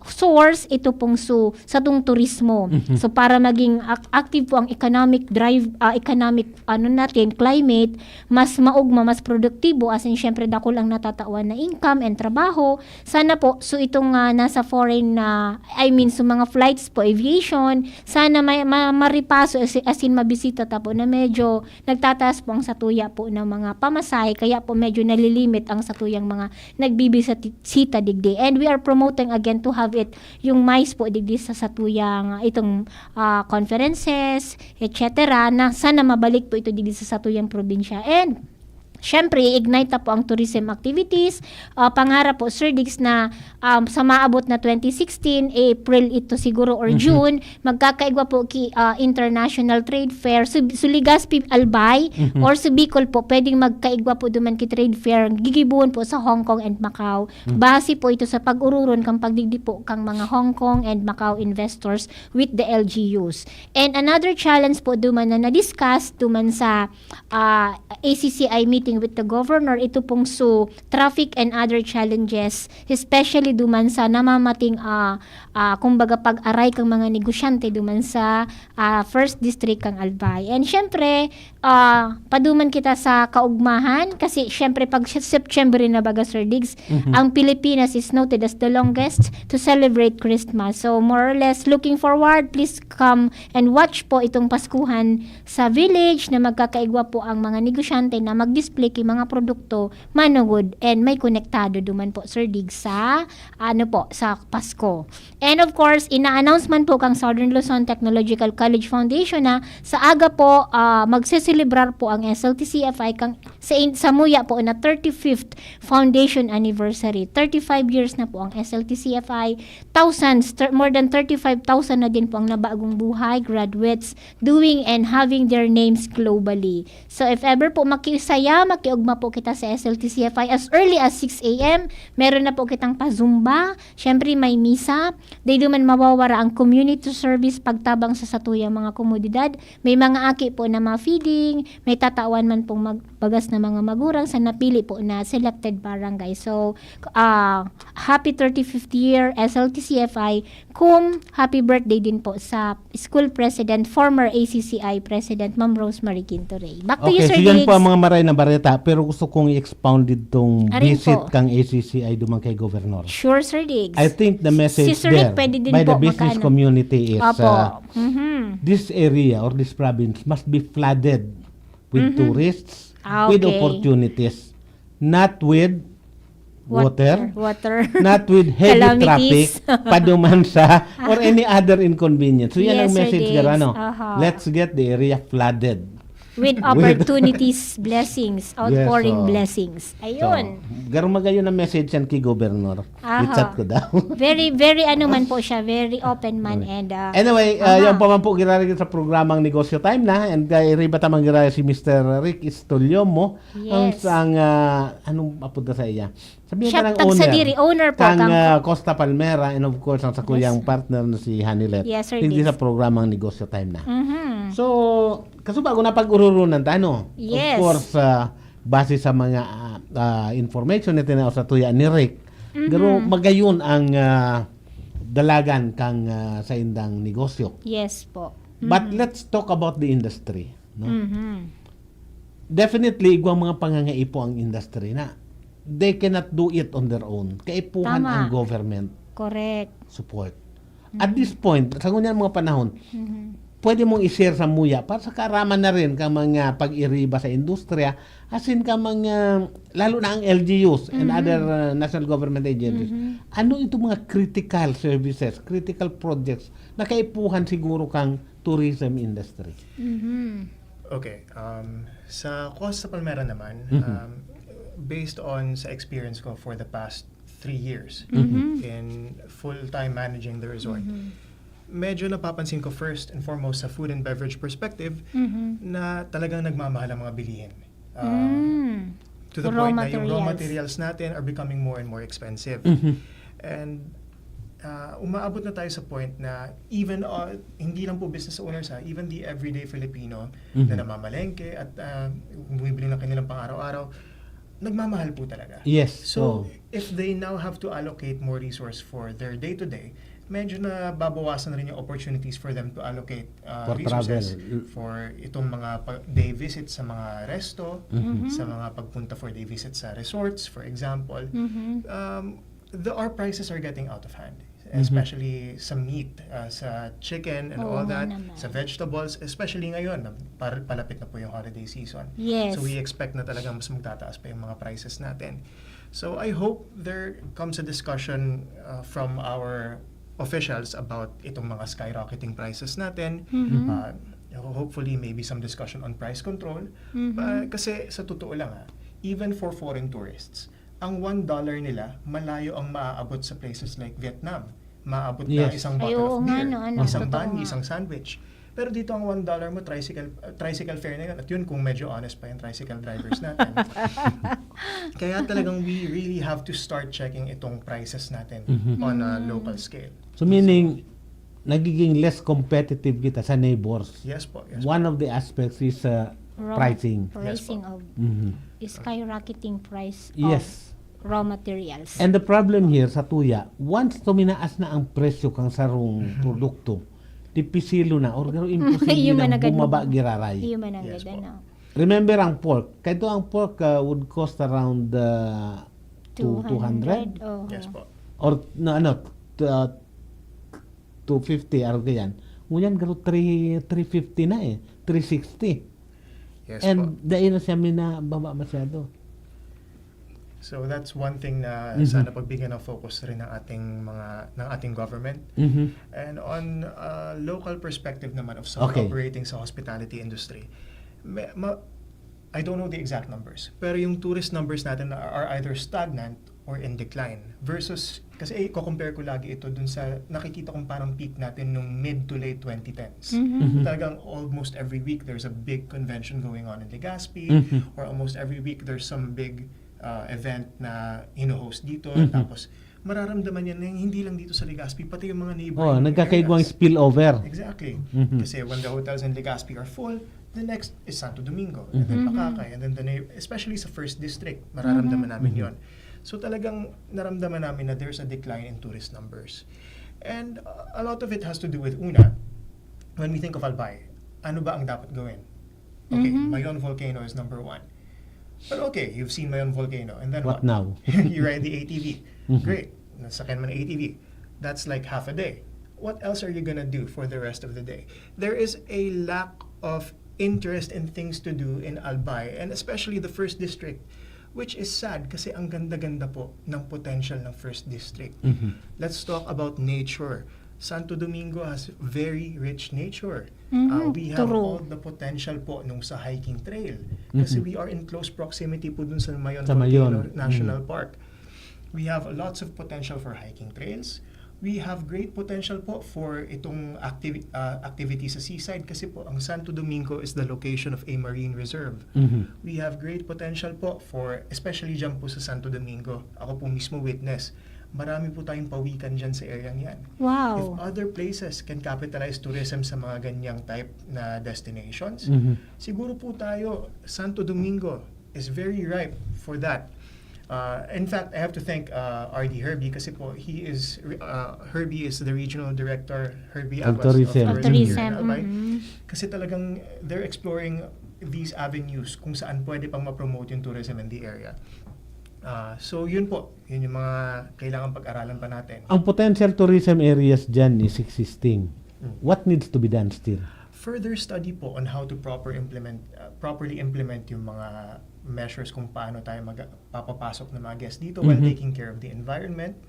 source, ito pong su-, satong turismo. Mhm. So, para maging ac-, active po ang economic drive, ah, economic, ano natin, climate, mas maugma, mas produktibo, as in, syempre, dakul ang natatawan na income and trabaho. Sana po, so itong, ah, nasa foreign na, I mean, so mga flights po, aviation, sana may, ma-, maripaso, as, as in, mabisita ta po na medyo nagtataas po ang satuya po ng mga pamasahe, kaya po medyo nalilimit ang satuyang mga nagbibisita digdi. And we are promoting again to have it, yung MICE po digdi sa satuyang, ah, itong, ah, conferences, et cetera, na sana mabalik po ito digdi sa satuyang probinsya. And syempre, i-ignite na po ang tourism activities. Ah, pangarap po, Sir Diggs, na, um, sa maabot na twenty sixteen, April ito siguro or Mhm. June, magkakaigwa po ki, ah, International Trade Fair. So, so Legazpi, Albay, Mhm. or sa Bicol po, pwedeng magkaigwa po duman ki trade fair. Gigibuhon po sa Hong Kong and Macau. Mhm. Base po ito sa pag-ururon kang pagdigdi po kang mga Hong Kong and Macau investors with the L G Us. And another challenge po duman na na-discuss duman sa, ah, A C C I meeting with the governor, ito pong su traffic and other challenges, especially duman sa namamating, ah, ah, kumbaga, pag-aray kang mga negosyante duman sa, ah, First District kang Albay. And syempre, ah, paduman kita sa kaugmahan kasi syempre pag September na baga, Sir Diggs, Mhm. ang Pilipinas is noted as the longest to celebrate Christmas. So more or less, looking forward, please come and watch po itong Paskuhan sa village na magkakaigwa po ang mga negosyante na mag-display ki mga produkto manugod and may konektado duman po, Sir Diggs, sa, ano po, sa Pasko. And of course, ina-announce man po kang Southern Luzon Technological College Foundation na sa aga po, ah, magseselebrar po ang S L T C F I kang, sa in-, samuya po na thirty-fifth foundation anniversary. Thirty-five years na po ang S L T C F I. Thousands, thir-, more than thirty-five thousand na din po ang nabagong buhay, graduates, doing and having their names globally. So, if ever po makiusaya, makiugma po kita sa S L T C F I as early as six A M, meron na po kitang pa-Zumba. Siyempre, may misa. Dai duman mawawara ang community service pagtabang sa satuyang mga komodidad. May mga aki po na ma-feeding, may tatawan man pong mag-, bagas na mga magurang sa napili po na selected barangay. So, ah, happy thirty-fifth year, S L T C F I. Cum, happy birthday din po sa school president, former A C C I president, Ma'am Rosemary Quinto Rey. Back to you, Okay, Sir so yan po ang Diggs. Mga maray na bareta, pero gusto kong i-expound ditong Arin visit po. Kang A C C I duman kay Governor. Sure, Sir Diggs. I think the message Si Sir Rick there pwede din by the po business makaano. Community is, Opo. uh, Mhm. this area or this province must be flooded with Mhm. tourists, Ah, with okay. Opportunities, not with Wat-, water, water. Not with heavy Calamities. Traffic, paduman sa, or any other inconvenience. So, yan Yes, ang Sir message, Diggs. Garano. Aha. Let's get the area flooded. With With opportunities, blessings, Yes, outpouring oo. Blessings. So, Ayun. Garong magayon ang message yan kay Governor. Aha. I-chat ko daw. Very, very ano man po siya, very open man Okay. and, uh, Anyway, uh, aha. Yan pa man po giraray sa programang Negosyo Time na, and kay Riba Tamang Giraray si Mister Rick Istolyomo. Ang Yes. sang, ah, anong apod na sa iya? Sabihin Siya ka ng tag owner. Sadiri, owner po, Kang, kang ah, Costa Palmera, and of course, ang sakuyang Yes. partner na si Hanilet. Yes, Sir Hindi Diggs. Sa programang Negosyo Time na. Mhm. So, kaso bago na pag-ururunan ta, ano? Yes. Of course, ah, base sa mga, ah, ah, information na tinao sa tuya ni Rick, Mhm. pero magayon ang, ah, dalagan kang, ah, saindang negosyo. Yes po. But Mhm. let's talk about the industry, no? Mhm. Definitely, igwang mga pangangaipo ang industry na they cannot do it on their own. Kaipuhan Tama. Ang government Correct. Support. At Mhm. this point, sa ngunyan mga panahon, Mhm. pwede mong i-share sa muya para sa kaaraman na rin ka mga pag-iriba sa industriya, asin ka mga, lalo na ang L G Us and Mhm. other, uh, national government agencies. Mhm. Ano itong mga critical services, critical projects na kaipuhan siguro kang tourism industry? Mhm. Okay, um, sa Costa Palmera naman, Mhm. um, based on sa experience ko for the past three years Mhm. in full-time managing the resort, Mhm. medyo napapansin ko first and foremost sa food and beverage perspective Mhm. na talagang nagmamahal ang mga bilihin. Um, Mm. to the Raw point na yung raw materials. Materials natin are becoming more and more expensive. Mhm. And ah, umaabot na tayo sa point na even, uh, hindi lang po business owners, ha, even the everyday Filipino Mhm. na namamalengke at, ah, bumibili ng kanilang pang-araw-araw, nagmamahal po talaga. Yes. So, Oo. if they now have to allocate more resource for their day-to-day, medyo nababawasan na rin yung opportunities for them to allocate uh, For resources travel. for itong mga pag- day visit sa mga resto, Mhm. sa mga pagpunta for day visit sa resorts, for example. Mhm. Um, the our prices are getting out of hand, Mhm. especially sa meat, uh, sa chicken and Oo all nga that, naman. sa vegetables, especially ngayon na par- palapit na po yung holiday season. Yes. So we expect na talagang mas magtataas pa yung mga prices natin. So I hope there comes a discussion uh, from our officials about itong mga skyrocketing prices natin. Mhm. Uh, hopefully maybe some discussion on price control. Mhm. Uh, kasi sa totoo lang, ah, even for foreign tourists, ang one dollar nila malayo ang maaabot sa places like Vietnam. Maabot na Yes. isang Ay, bottle oo of nga, beer, no, ano, isang totoo banh mi, nga. Isang sandwich. Pero dito ang one dollar mo, tricycle, uh, tricycle fare na yun. At yun kung medyo honest pa yung tricycle drivers natin. Kaya talagang we really have to start checking itong prices natin Mhm. on a Mm. local scale. So meaning, nagiging less competitive kita sa neighbors. Yes po, yes One po. Of the aspects is uh, Raw pricing. Pricing of Mhm. skyrocketing price Yes. of raw materials. And the problem here sa tuya, once tuminaas na ang presyo kang sarong produkto, dipisilo na or garo imposible Human na agad bumaba mo. giraray. Human Yes agad, po. ano. Remember ang pork. Kaya ang pork uh, would cost around uh, to two hundred. Oh. Yes po. Or na ano, t- uh, two fifty, araw yan. Ngunyan, garo three, three fifty na eh. Three sixty. Yes And po. dahil na siya minababa masyado. So that's one thing na Mhm. sana pagbigyan ng focus rin ng ating mga ng ating government. Mhm. And on uh, local perspective naman of someone Okay. Operating sa hospitality industry, may, ma, I don't know the exact numbers, pero yung tourist numbers natin are, are either stagnant or in decline versus, kasi i-compare ko lagi ito dun sa nakikita kong parang peak natin nung mid to late twenty tens. Mhm. Mhm. Talagang almost every week there's a big convention going on in Legazpi, Mhm. or almost every week there's some big uh, event na hino-host dito. Mhm. Tapos mararamdaman yan na hindi lang dito sa Legazpi, pati yung mga neighboring Oh, nagkakaigwang areas. Spillover. Exactly. Mhm. Kasi when the hotels in Legazpi are full, the next is Santo Domingo, and then Mhm. Makakay, and then the neigh- especially sa first district, mararamdaman Mhm. namin Mhm. yon. So talagang naramdaman namin na there's a decline in tourist numbers. And uh, a lot of it has to do with, una, when we think of Albay, ano ba ang dapat gawin? Okay, Mhm. Mayon Volcano is number one. But okay, you've seen Mayon Volcano, and then What what? Now? You ride the A T V. Mhm. Great. Nasakyan mo ng A T V. That's like half a day. What else are you gonna do for the rest of the day? There is a lack of interest in things to do in Albay, and especially the first district, which is sad kasi ang ganda-ganda po ng potential ng first district. Mhm. Let's talk about nature. Santo Domingo has very rich nature. Mhm, Uh, we have true. All the potential po nung sa hiking trail. Kasi Mhm. we are in close proximity po dun sa Mayon Sa Volcano Mayon. National Mhm. Park. We have lots of potential for hiking trails. We have great potential po for itong activi- uh, activity sa seaside kasi po ang Santo Domingo is the location of a marine reserve. Mhm. We have great potential po for, especially dyan po sa Santo Domingo. Ako po mismo witness. Marami po tayong pawikan dyan sa area yan. If Wow. Other places can capitalize tourism sa mga ganyang type na destinations, Mhm. siguro po tayo, Santo Domingo is very ripe for that. Uh, in fact, I have to thank uh, R D Herbie kasi po, he is, uh, Herbie is the regional director, Herbie Of Aguas, tourism. Of Of tourism. Albay. Mhm. Kasi talagang they're exploring these avenues kung saan pwede pang ma-promote yung tourism in the area. Ah, so yun po, yun yung mga kailangan pag-aralan pa natin. Ang potential tourism areas dyan is existing. Mm. What needs to be done still? Further study po on how to proper implement, uh, properly implement yung mga measures kung paano tayo magpapapasok ng mga guests dito while Mhm. taking care of the environment.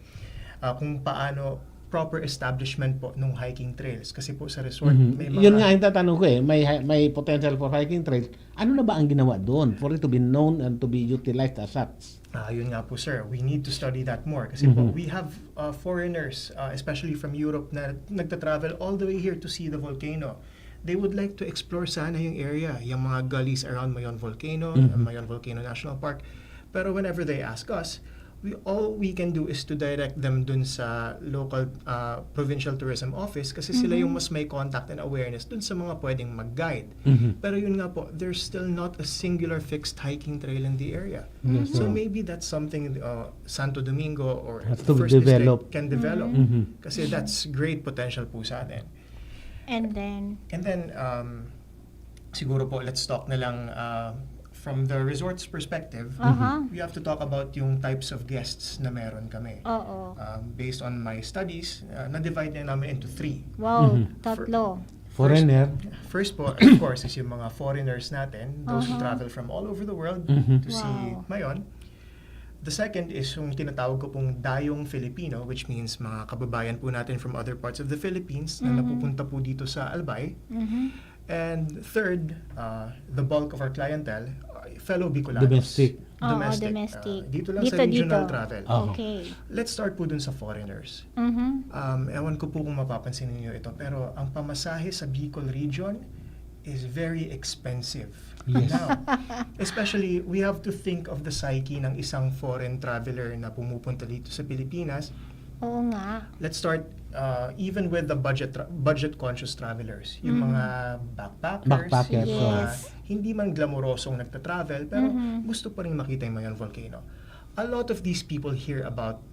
Uh, kung paano proper establishment po ng hiking trails kasi po sa resort Mhm. may mga Yun nga ang tatanong ko eh, may hi- may potential for hiking trail. Ano na ba ang ginawa doon for it to be known and to be utilized as such? Ah, yun nga po, sir. We need to study that more kasi po Mhm. We have uh, foreigners, uh, especially from Europe, na nagta-travel all the way here to see the volcano. They would like to explore sana yung area, yung mga gullies around Mayon Volcano, Mhm. Mayon Volcano National Park. Pero whenever they ask us, we, all we can do is to direct them dun sa local, ah, provincial tourism office kasi sila yung mas may contact and awareness dun sa mga pwedeng mag-guide. Pero yun nga po, there's still not a singular fixed hiking trail in the area. So maybe that's something, uh, Santo Domingo or Has to First District develop. Can develop. Kasi that's great potential po sa atin. And then, And then, um, siguro po, let's talk na lang, uh, from the resort's perspective. Aha. We have to talk about yung types of guests na meron kami. Oo. Um, based on my studies, uh, na-divide na namin into three. Wow, Mhm. tatlo. Foreigner. First po, of course, is yung mga foreigners natin, those who Aha. travel from all over the world Mhm. to see Wow. Mayon. The second is yung tinatawag ko pong dayong Filipino, which means mga kababayan po natin from other parts of the Philippines na Mhm. napupunta po dito sa Albay. Mhm. And third, uh, the bulk of our clientele, uh, fellow Bicolanos. Domestic. Oo, Domestic. domestic. Uh, dito lang Dito, sa regional dito. travel. Oo. Okay. Let's start po dun sa foreigners. Mhm. Um, ewan ko po kung mapapansin niyo ito, pero ang pamasahe sa Bicol region is very expensive. Yes. Now, especially, we have to think of the psyche ng isang foreign traveler na pumupunta dito sa Pilipinas. Oo nga. Let's start, uh, even with the budget tra- budget conscious travelers. Yung Mm. mga backpackers, Backpackers, yung mga Yes. hindi man glamorosong nagta-travel, pero Mhm. gusto pa rin makita yung Mayon Volcano. A lot of these people hear about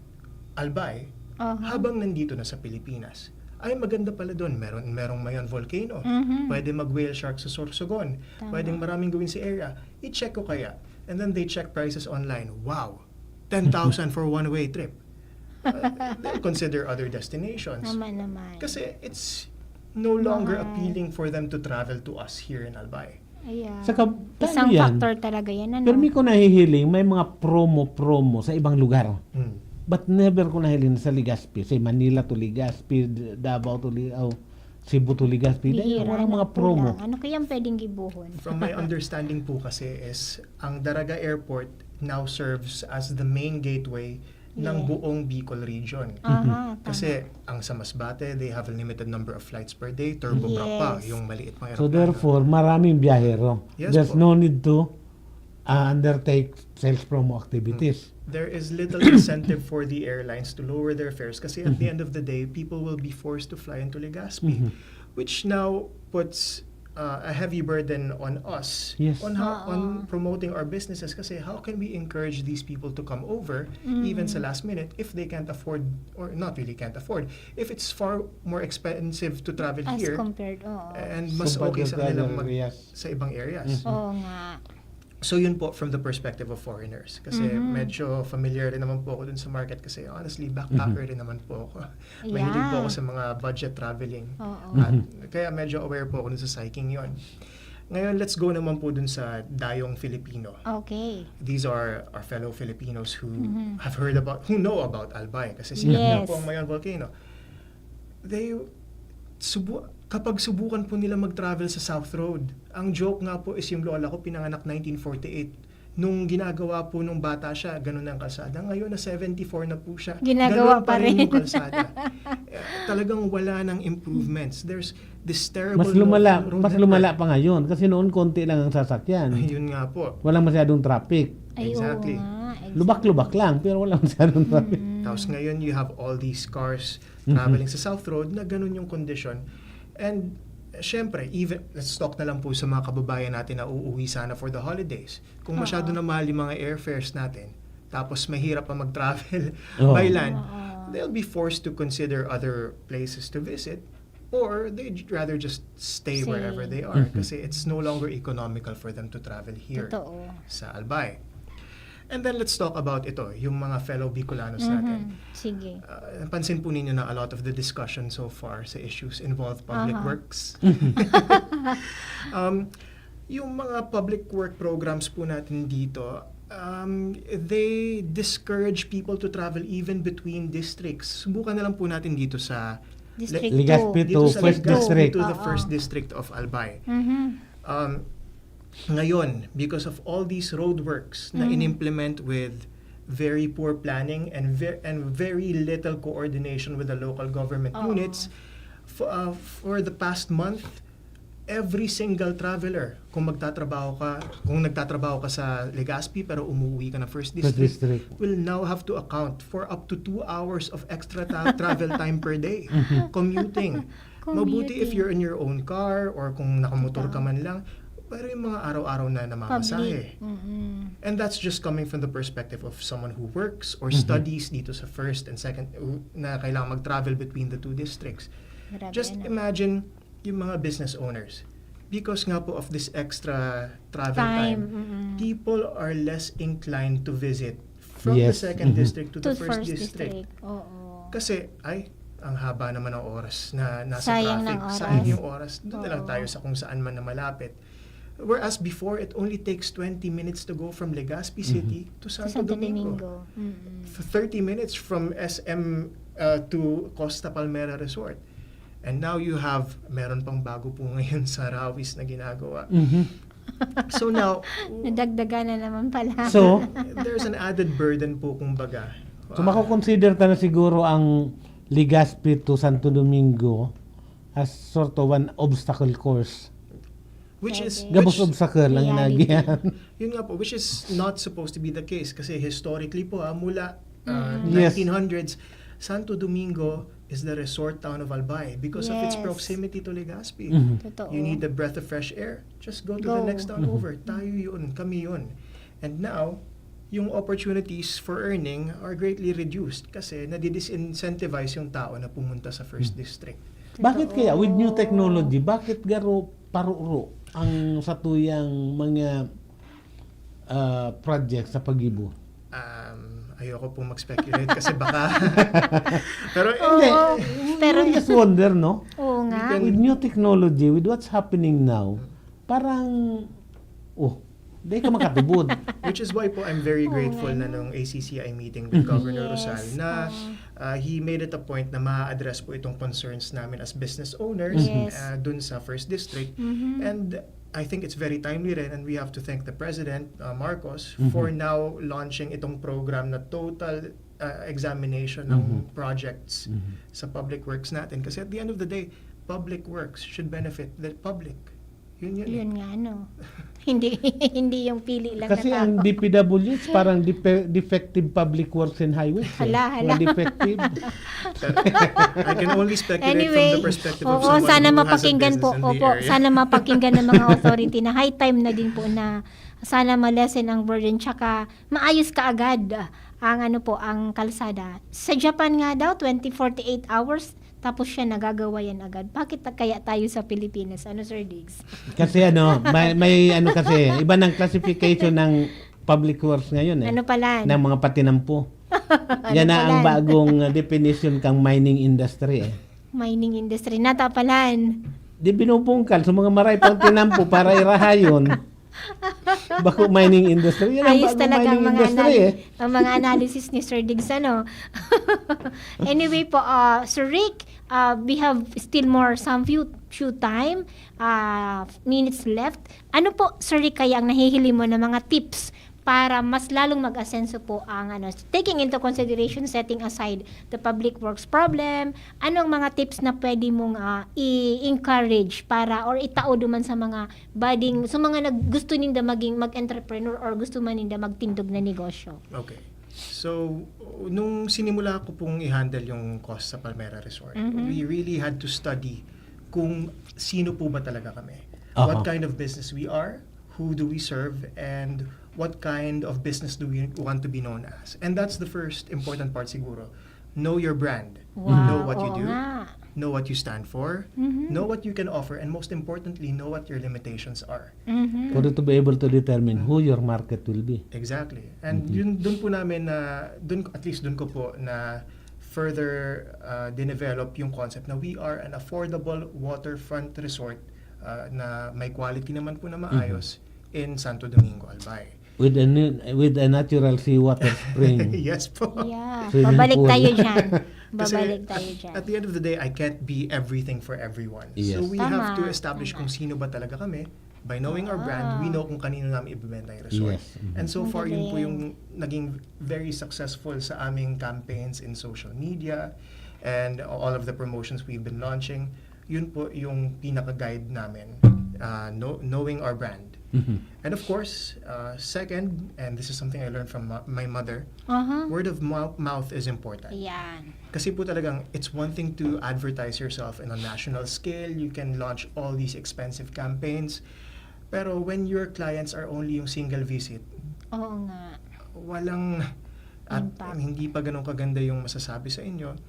Albay Aha. habang nandito na sa Pilipinas. Ay, maganda pala doon. Meron, merong Mayon Volcano. Mhm. Pwede mag-whale shark sa Sorsogon. Tama. Pwedeng maraming gawin sa area. I-check ko kaya. And then they check prices online. Wow! Ten thousand for one-way trip. Uh, they'll consider other destinations. Naman naman. Kasi it's no longer Mahal. Appealing for them to travel to us here in Albay. Ayan. Saka, Isang ano yan? Factor talaga yan, ano? Pero may ko nahihiling, may mga promo-promo sa ibang lugar. Hmm. But never ko nahiling sa Legazpi. Say, Manila to Legazpi, Davao to Li- oh, Cebu to Legazpi. Dahil Bihira walang na mga po promo. lang. Ano kayang pwedeng gibohon? From my understanding po kasi is, ang Daraga Airport now serves as the main gateway ng Yeah. buong Bicol region. Aha, tama. Kasi ang sa Masbate, they have a limited number of flights per day. Turboprop pa, Yes. yung maliit mga So eroplano. therefore, maraming biyahero. Yes There's po. No need to uh, undertake sales promo activities. There is little incentive for the airlines to lower their fares kasi at the end of the day, people will be forced to fly into Legazpi, Mhm. which now puts uh, a heavy burden on us Yes. on how, Oo. on promoting our businesses kasi how can we encourage these people to come over even sa last minute if they can't afford, or not really can't afford, if it's far more expensive to travel As here compared, oo. and mas Compared okay to sa kanilang other mag- areas. sa ibang areas. Mhm. Oo nga. So yun po from the perspective of foreigners kasi Mhm. medyo familiar rin naman po ako dun sa market kasi honestly backpacker rin naman po ako. Mahilig po ako Yeah. Sa mga budget traveling. Oo. At kaya medyo aware po ako dun sa psyching yon. Ngayon, let's go naman po dun sa dayong Filipino. Okay. These are our fellow Filipinos who Mhm. have heard about, who know about Albay kasi sikat Yes. po ang Mayon Volcano. They, subu, kapag subukan po nila mag-travel sa South Road, ang joke nga po is yung lola ko pinanganak nineteen forty-eight. Nung ginagawa po nung bata siya, ganun ang kalsada. Ngayon na seventy-four na po siya. Ginagawa Ganun pa rin. Yung kalsada. Eh, talagang wala nang improvements. There's this terrible Mas lumala, road mas network. Lumala pa ngayon kasi noon konti lang ang sasakyan. Ayun nga po. Walang masyadong traffic. Ay, Exactly. Oo nga. Exactly. Lubak-lubak lang pero walang masyadong traffic. Mm. Tapos ngayon, you have all these cars Mhm. traveling sa South Road na ganun yung kondisyon. And, syempre, even, let's talk na lang po sa mga kababayan natin na uuwi sana for the holidays. Kung masyado Oo. Na mahal yung mga airfares natin, tapos mahirap pa mag-travel Oo. by land, Oo. They'll be forced to consider other places to visit or they'd rather just stay Stay. Wherever they are Mhm. Kasi it's no longer economical for them to travel here Totoo. Sa Albay. And then let's talk about ito, yung mga fellow Bicolanos natin. Mhm. Sige. Uh, napansin po ninyo na a lot of the discussion so far sa issues involve public Aha. Works. um, yung mga public work programs po natin dito, um, they discourage people to travel even between districts. Subukan na lang po natin dito sa District Legazpi two. dito to sa First Legazpi District. to the Oo. First District of Albay. Mhm. Um, ngayon, because of all these roadworks na Mm. inimplement with very poor planning and ve- and very little coordination with the local government Oo. units, for, uh, for the past month, every single traveler, kung magtatrabaho ka, kung nagtatrabaho ka sa Legazpi pero umuwi ka ng First First District, District. will now have to account for up to two hours of extra ta- travel time per day commuting. Mabuti if Commuting. You're in your own car or kung nakamotor ka Totoo. Man lang, pero yung mga araw-araw na namamasahe. Public. Mm-mm. And that's just coming from the perspective of someone who works or studies dito sa first and second, uh, na kailangan mag-travel between the two districts. Grabe, Just ano? Imagine yung mga business owners. Because nga po of this extra travel Time, time, mm-mm. People are less inclined to visit from Yes, the second mhm. district to, To the first, first district. District. Oo. Kasi, ay, ang haba naman ng oras na nasa Sayang traffic. ng oras. Sayang yung oras. Doon na lang Oo. Tayo sa kung saan man na malapit. Whereas before, it only takes twenty minutes to go from Legazpi City to Sa Santo, Santo Domingo. Domingo. Mm-mm. F- thirty minutes from S M uh, to Costa Palmera Resort. And now you have, meron pang bago po ngayon sa Rawis na ginagawa. Mhm. So now, Nadagdagan na naman pala. So, there's an added burden po, kumbaga. so mako-consider ta na siguro ang Legazpi to Santo Domingo as sort of an obstacle course. Which is, Pwede. Gabos which, obstacle ang Reality. inagihan. Yun nga po, which is not supposed to be the case kasi historically po, ah, mula uh, Mm. Yes. nineteen hundreds, Santo Domingo is the resort town of Albay because of its Yes. Proximity to Legazpi. Mhm. Totoo. You need a breath of fresh air, just go to Go. The next town Mhm. over. Tayo yun, kami yun. And now, yung opportunities for earning are greatly reduced kasi nadidisincentivise yung tao na pumunta sa first district. Bakit kaya, with new technology, bakit garo paruro ang satuyang mga ah, project sa pag-ibo? Um, ayoko pong mag-speculate kasi baka... Pero Oo, hindi. pero I just wonder, no? Oo nga. Can- With new technology, with what's happening now, parang, oh, di ka makatubod. Which is why po I'm very Oo grateful nga. Na nung A C C I meeting with Governor Yes, Rosal na oo. uh, he made it a point na ma-address po itong concerns namin as business owners Yes. Uh, dun sa First District. Mhm. And I think it's very timely rin, and we have to thank the President, uh, Marcos, Mhm. for now launching itong program na total uh, examination ng Mhm. projects Mhm. Sa public works natin. Kasi at the end of the day, public works should benefit the public. Yun yun. eh. Yun nga, no? Hindi hindi yung pili lang Kasi na ang tao. D P W H parang depe- defective public works and highways. Eh. Hala, hala. Mga defective. I can only speculate Anyway, from the perspective of oo, someone sana who has a mapakinggan business po. in the Opo, area. Sana mapakinggan ng mga authority na high time na din po na sana ma-lessen ang burden, tsaka maayos kaagad ang ano po, ang kalsada. Sa Japan nga daw, twenty, forty-eight hours, tapos siya nagagawa yan agad. Bakit ta- kaya tayo sa Pilipinas? Ano, Sir Diggs? Kasi ano, may, may ano kasi, iba ng classification ng public works ngayon eh. Ano pala? Ng mga patinampo. Ano Yan na ang pala? Bagong uh, definition kang mining industry eh. Mining industry. Natapalan. Di binubungkal sa mga maray pang tinampo para irahayon. Bako mining industry. Yan ang Ayos bagong talaga ang mining mga, industry anali- eh. Ang mga analysis ni Sir Diggs, ano? Anyway po, uh, Sir Rick, uh, we have still more some few few time, uh, minutes left. Ano po, Sir Rick, kaya ang nahihiling mo na mga tips para mas lalong mag-asenso po ang ano, taking into consideration, setting aside the public works problem, ano ang mga tips na pwede mong uh, i-encourage para or itao duman sa mga budding, sa mga nag, gusto ninda maging mag-entrepreneur or gusto man ninda magtindog na negosyo? Okay. So, nung sinimula ko pong i-handle yung cost sa Palmera Resort, Mhm. we really had to study kung sino po ba talaga kami. Aha. What kind of business we are, who do we serve, and what kind of business do we want to be known as. And that's the first important part siguro. Know your brand. Wow, Know what you oo do. Nga. Know what you stand for. Mhm. Know what you can offer. And most importantly, know what your limitations are. Mhm. For you to be able to determine who your market will be. Exactly. And Mhm. yun, dun po namin na, dun, at least dun ko po na further uh, dinevelop yung concept na we are an affordable waterfront resort uh, na may quality naman po na maayos in Santo Domingo, Albay. With a nu- with a natural seawater spring. Yes po. Yeah. Swimming Babalik pool. Tayo dyan. Kasi Babalik tayo dyan. At the end of the day, I can't be everything for everyone. Yes. So we Tama, have to establish tama. Kung sino ba talaga kami. By knowing our brand, Ah. We know kung kanino namin ibebenta yung resort. Yes. Mhm. And so far, yun po Magaling. Yung naging very successful sa aming campaigns in social media and all of the promotions we've been launching. Yun po yung pinaka-guide namin. uh, know, knowing our brand. Mhm. And of course, uh, second, and this is something I learned from ma- my mother, Aha. word of mou- mouth is important. Yan. Kasi po talagang, it's one thing to advertise yourself in a national scale. You can launch all these expensive campaigns. Pero when your clients are only yung single visit, Oo nga. walang, at Impact. hindi pa ganun kaganda yung masasabi sa inyo,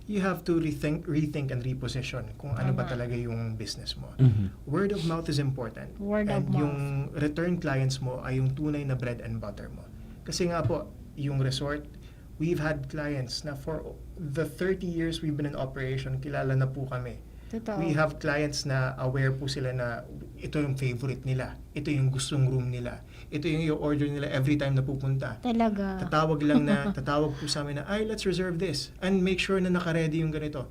you have to rethink, rethink and reposition kung ano ba Tama. talaga yung business mo. Mhm. Word of mouth is important. Word of And mouth. Yung return clients mo ay yung tunay na bread and butter mo. Kasi nga po, yung resort, we've had clients na for the thirty years we've been in operation, kilala na po kami. Totoo. We have clients na aware po sila na ito yung favorite nila, ito yung gustong room nila, ito yung i-order nila every time na pupunta. Talaga. Tatawag lang na, tatawag po sa amin na, "Ay, let's reserve this." And make sure na naka-ready yung ganito.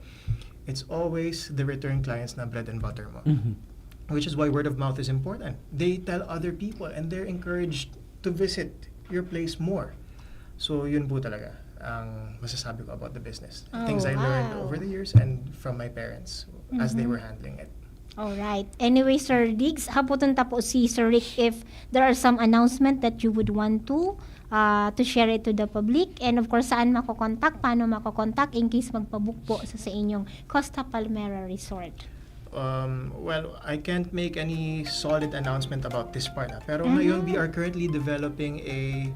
It's always the return clients na bread and butter mo. Mhm. Which is why word of mouth is important. They tell other people and they're encouraged to visit your place more. So, yun po talaga ang masasabi ko about the business. Oh, Things I learned wow. over the years and from my parents as they Mhm. were handling it. Alright. Anyway, Sir Diggs, hapoton ta po si Sir Rick if there are some announcement that you would want to uh, to share it to the public. And of course, saan makokontak, paano makokontak in case magpabook po sa, sa inyong Costa Palmera Resort. Um, well, I can't make any solid announcent about this part. Ah. Pero Mhm. Ngayon, we are currently developing a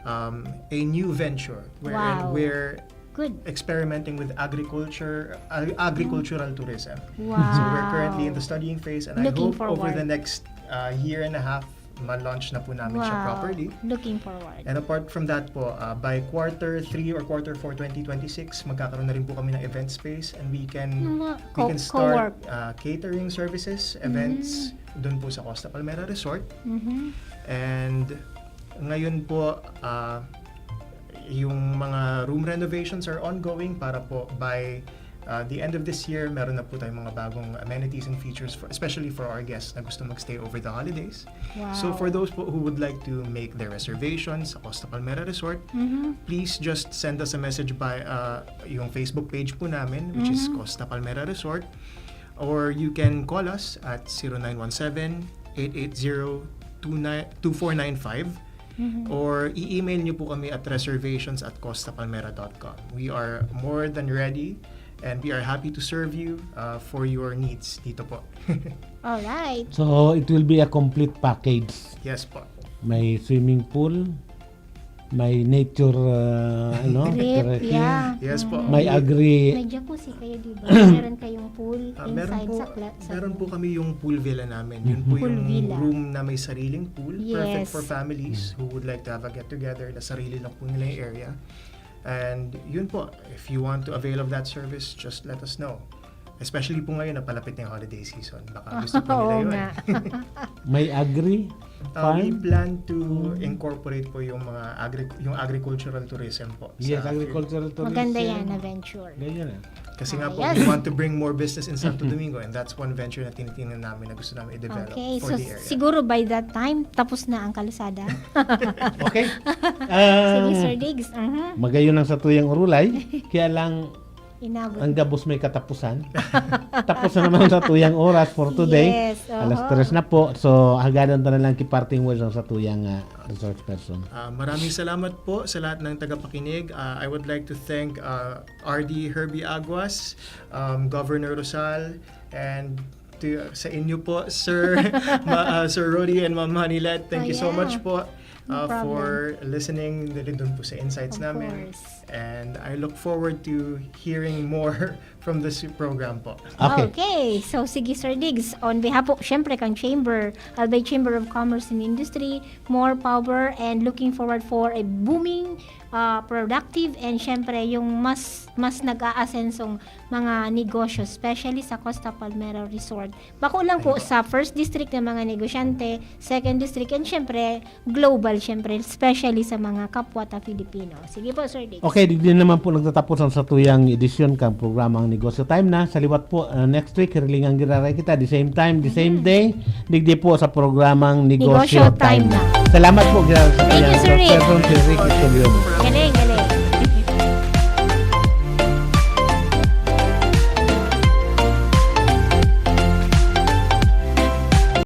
um, a new venture wherein Wow. We're Good. Experimenting with agriculture, ag- agricultural tourism. Wow. So we're currently in the studying phase, and Looking I hope over forward. The next uh, year and a half, ma-launch na po namin siya Wow. Properly. Looking forward. And apart from that po, uh, by quarter three or quarter four twenty twenty-six, magkakaroon na rin po kami ng event space, and we can Mga we co- can start co-work. Uh, catering services, events, mm-hmm. Doon po sa Costa Palmera Resort. Mm-hmm. And ngayon po, uh, yung mga room renovations are ongoing para po by uh, the end of this year, meron na po tayong mga bagong amenities and features, for, especially for our guests na gusto magstay over the holidays. Wow. So for those po who would like to make their reservations sa Costa Palmera Resort, mm-hmm. Please just send us a message by uh, yung Facebook page po namin, which mm-hmm. Is Costa Palmera Resort. Or you can call us at zero nine one seven, eight eight zero, two four nine five. Mm-hmm. Or i-email nyo po kami at reservations at costapalmera dot com. We are more than ready and we are happy to serve you uh, for your needs dito po. Alright. So, it will be a complete package. Yes po. May swimming pool, may nature, uh, ano, Trip, trekking. Yeah. Yes po. May agri. May jacuzzi kayo, di ba? Meron kayong pool Ah, meron inside po, sa pla- sa meron po kami yung pool villa namin. Yun po Pool yung villa. Room na may sariling pool. Perfect Yes. For families who would like to have a get-together na sarili lang po nila yung area. And yun po, if you want to avail of that service, just let us know. Especially po ngayon na palapit na yung holiday season. Baka gusto po nila Oo yun. Nga. May agri. Uh, we Farm? Plan to incorporate po yung mga agri- yung agricultural tourism po. Yes, Sa agricultural tourism. Maganda yan na venture. Ganyan eh. Kasi nga Ah, po, yes. We want to bring more business in Santo Domingo, and that's one venture na tinitingnan namin na gusto namin i-develop Okay, for so the area. Siguro by that time, tapos na ang kalsada. Okay. Sige, Um, Sir Diggs. Mhm. Magayon ang satuyang urulay, kaya lang Inabot. Ang gabos may katapusan. Tapos na naman ang satuyang oras for today. Yes, Alas oho. Tres na po. So, hagadan ta na lang ki parting words ang satuyang ah, resource person. Ah, maraming salamat po sa lahat ng tagapakinig. Ah, I would like to thank uh, R D Herbie Aguas, um, Governor Rosal, and to, sa inyo po, Sir Ma- uh, Sir Rody and Ma'am Hanilet. Thank Oh, you so yeah. much po No uh, problem. For listening. Dali doon po sa insights Of namin. Course. And I look forward to hearing more from this program po. Okay. Okay. So, sige, Sir Diggs, on behalf po, syempre, kang Chamber, Albay Chamber of Commerce and Industry, more power and looking forward for a booming, uh, productive, and syempre, yung mas mas nag-aasensong mga negosyo, especially sa Costa Palmera Resort. Bako lang po sa first district ng mga negosyante, second district, and syempre, global, syempre, especially sa mga kapwa ta Filipino. Sige po, Sir Diggs. Okay, di din naman po nagtatapos ang satuyang edisyon kang programang Negosyo Time Na. Sa liwat po, uh, next week, hirilingan giraray kita, the same time, the same day, digdi po sa programang Negosyo, Negosyo Time Na. Salamat po, Giraray, sa Thank you, tuyang Sir Rick. Person, Sir Rick Estudio. Galing.